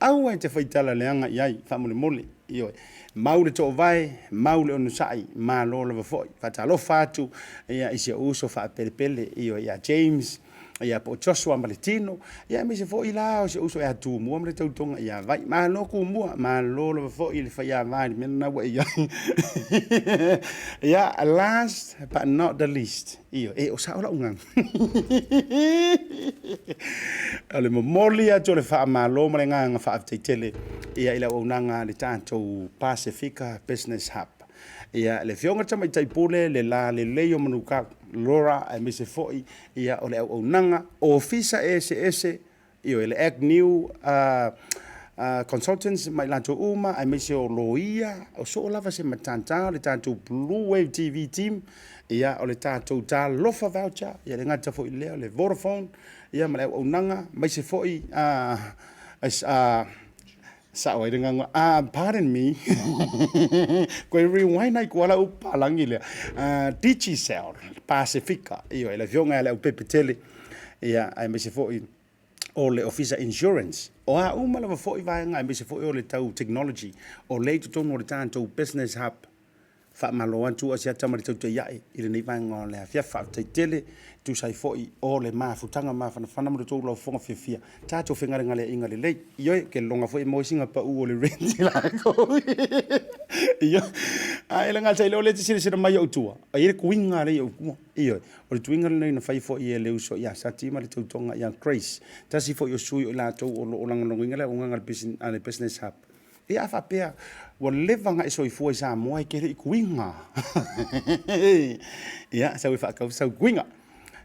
aua e te faitala leaga i ai, faamolemole. Ioe. Mau le toovae, mau le onosai, malo lava foi. Faatalofa atu ia, i si ou uso faapelepele, ioe, ia James, ia po o Joshua ma le tino, ia aemaise foi la o si ou uso ia Tumua ma le tautoga ia Vai. Malo Tumua, malo lava foi i le faiava i le mea lena ua e i ai. Ia, last but not the least, Ioe, e o sao lau gaga. O le momoli atu o le faamalo ma le agaga faafetai tele ia i le auaunaga a le tatou Pasefika Business Hub. Ia le Afioga i le Tamaitai Pule, le la lelei o Manukau, Laura aemaise foi ia o le auaunaga ofisa eseese Ioe, le Agnew Consultants ma i latou uma, aemaise o loia, o soo lava se matata o le tatou Blue Wave TV team, ia, o le tatou Talofa Voucher, ia le gata foi lea, o le Vodafone, ia ma le auaunaga, aemaise foi sao ai le gaga, pardon me, koe rewind ai kua lau palagi lea, Digicel, Pasifika, ioe, le afioga ia Leaupepe Tele, ia, aemaise foi o le Ofisa Insurance, o a uma lava foi vaega aemaise foi o le tau technology o lea i totonu o le tatou Business Hub. Faamalo atu Asiata ma le tautaiae i lenei vaega o le afiafi. Faafetai tele e tusa ai foi o le mafutaga mafanafana ma lo outou laufofoga fiafia. Tatou fegalegaleaiga lelei. Ioe, ke loga foi e maua ai sina pau o le rent i latou. Ioe, ae le gata i lea o lea e te silasila mai i ou tua, e i ai le tuiga lea i ou tua. Ioe, o le tuiga lenei na fai foi e le uso ia Sati ma le tautoga ia Grace, tasi foi o sui o i latou o lo o lagolagoina le auaunaga a le Business Hub. Ia a faapea ua leva ona e soifua i Samoa e te le i tuiga. Ia, sau e faatau sau tuiga.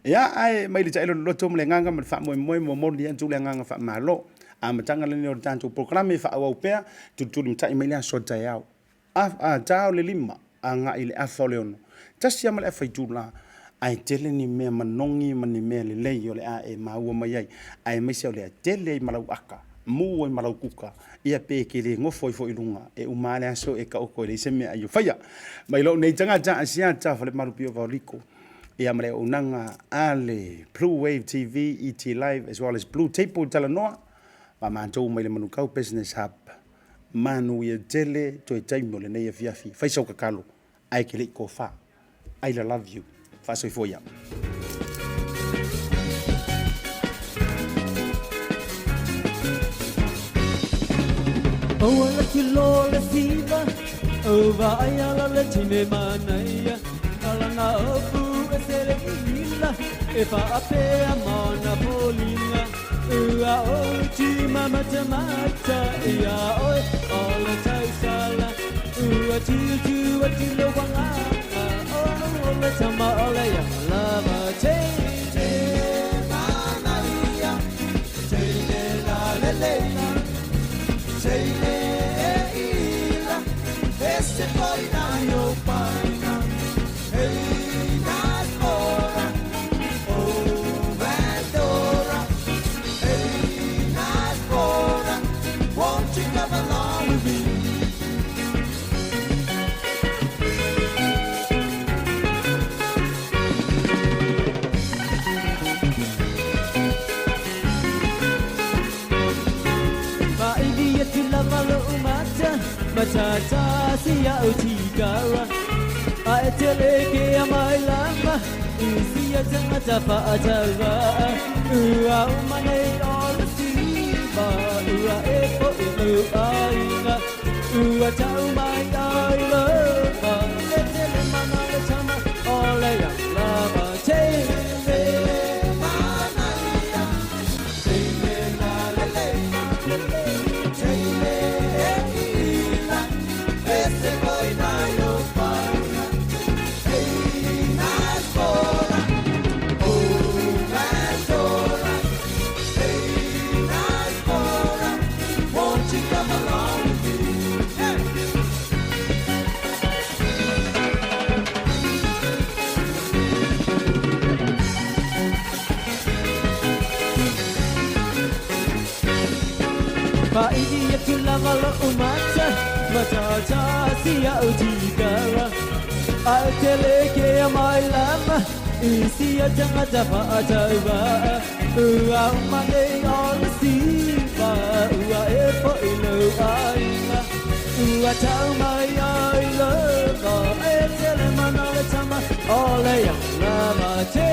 Ia, ae mai le taelo loloto ma le agaga ma le faamoemoe momoli atu le agaga faamalo. Amataga lenei o le tatou polokalame e faaauau pea, tulitulimatai mai le aso a taeao. A ta o le 5 agai i le afa o le 6, tasi lava ma le afa itula, ae tele ni mea manogi ma ni mea lelei o le a e maua mai ai, aemaise o le a tele ai ma lau aka, mu ai ma lau kuka, ia pe e te le nofo ai foi i luga, e uma lava le aso e taoto e leai se mea ai o faia. Mai lou nei tagata a Siata Falemalu Vaoliko, ia ma le auaunaga a le Blue Wave TV, ET Live as well as Blue Table Talanoa, ma matou mai le Manukau Business Hub. Manuia tele toe taimi o lenei afiafi. Fai sau tatalo ae e te le i tofa. I love you. Faasoifua ia. Aua le kilo le siva, Ua ai ala le tine manaia, Alana opu e sele ila, E whaapea mana polinga, Ua o ti mamata mata, Ia oe o le tausala, Ua tu tu a ti lo wanga, O o le tama o le ia lava, Te te manaia, Te le la le le la, Te le ila, Ese foi na yo paina, Hey Nasbora, Oh Pandora, Hey Nasbora, won't you come along with me? Ma ivi atu lava lo umata, Matata si a o tikara, A e tele ke a mai lama, I si a tangata fa a tauva, Ua umane o le siva, Ua e po i lu ainga, Ua tau mai ai lova, E tele mana le tama, O le ia lava, Te le manaia, Te le la le le, Te le ila, Ese foi na yo paina, Hey Nasbora, Oh Pandora, Hey Nasbora, won't you come along with me? Hey! Pa ivi atu lava lo umata, Matata si a o tikara, A e tele ke a mai lama, I si a tangata fa a tauva, Ua umane o le siva, Ua e po i lo ainga, Ua tau mai ai lova, E tele mana le tama, O le ia lava, Te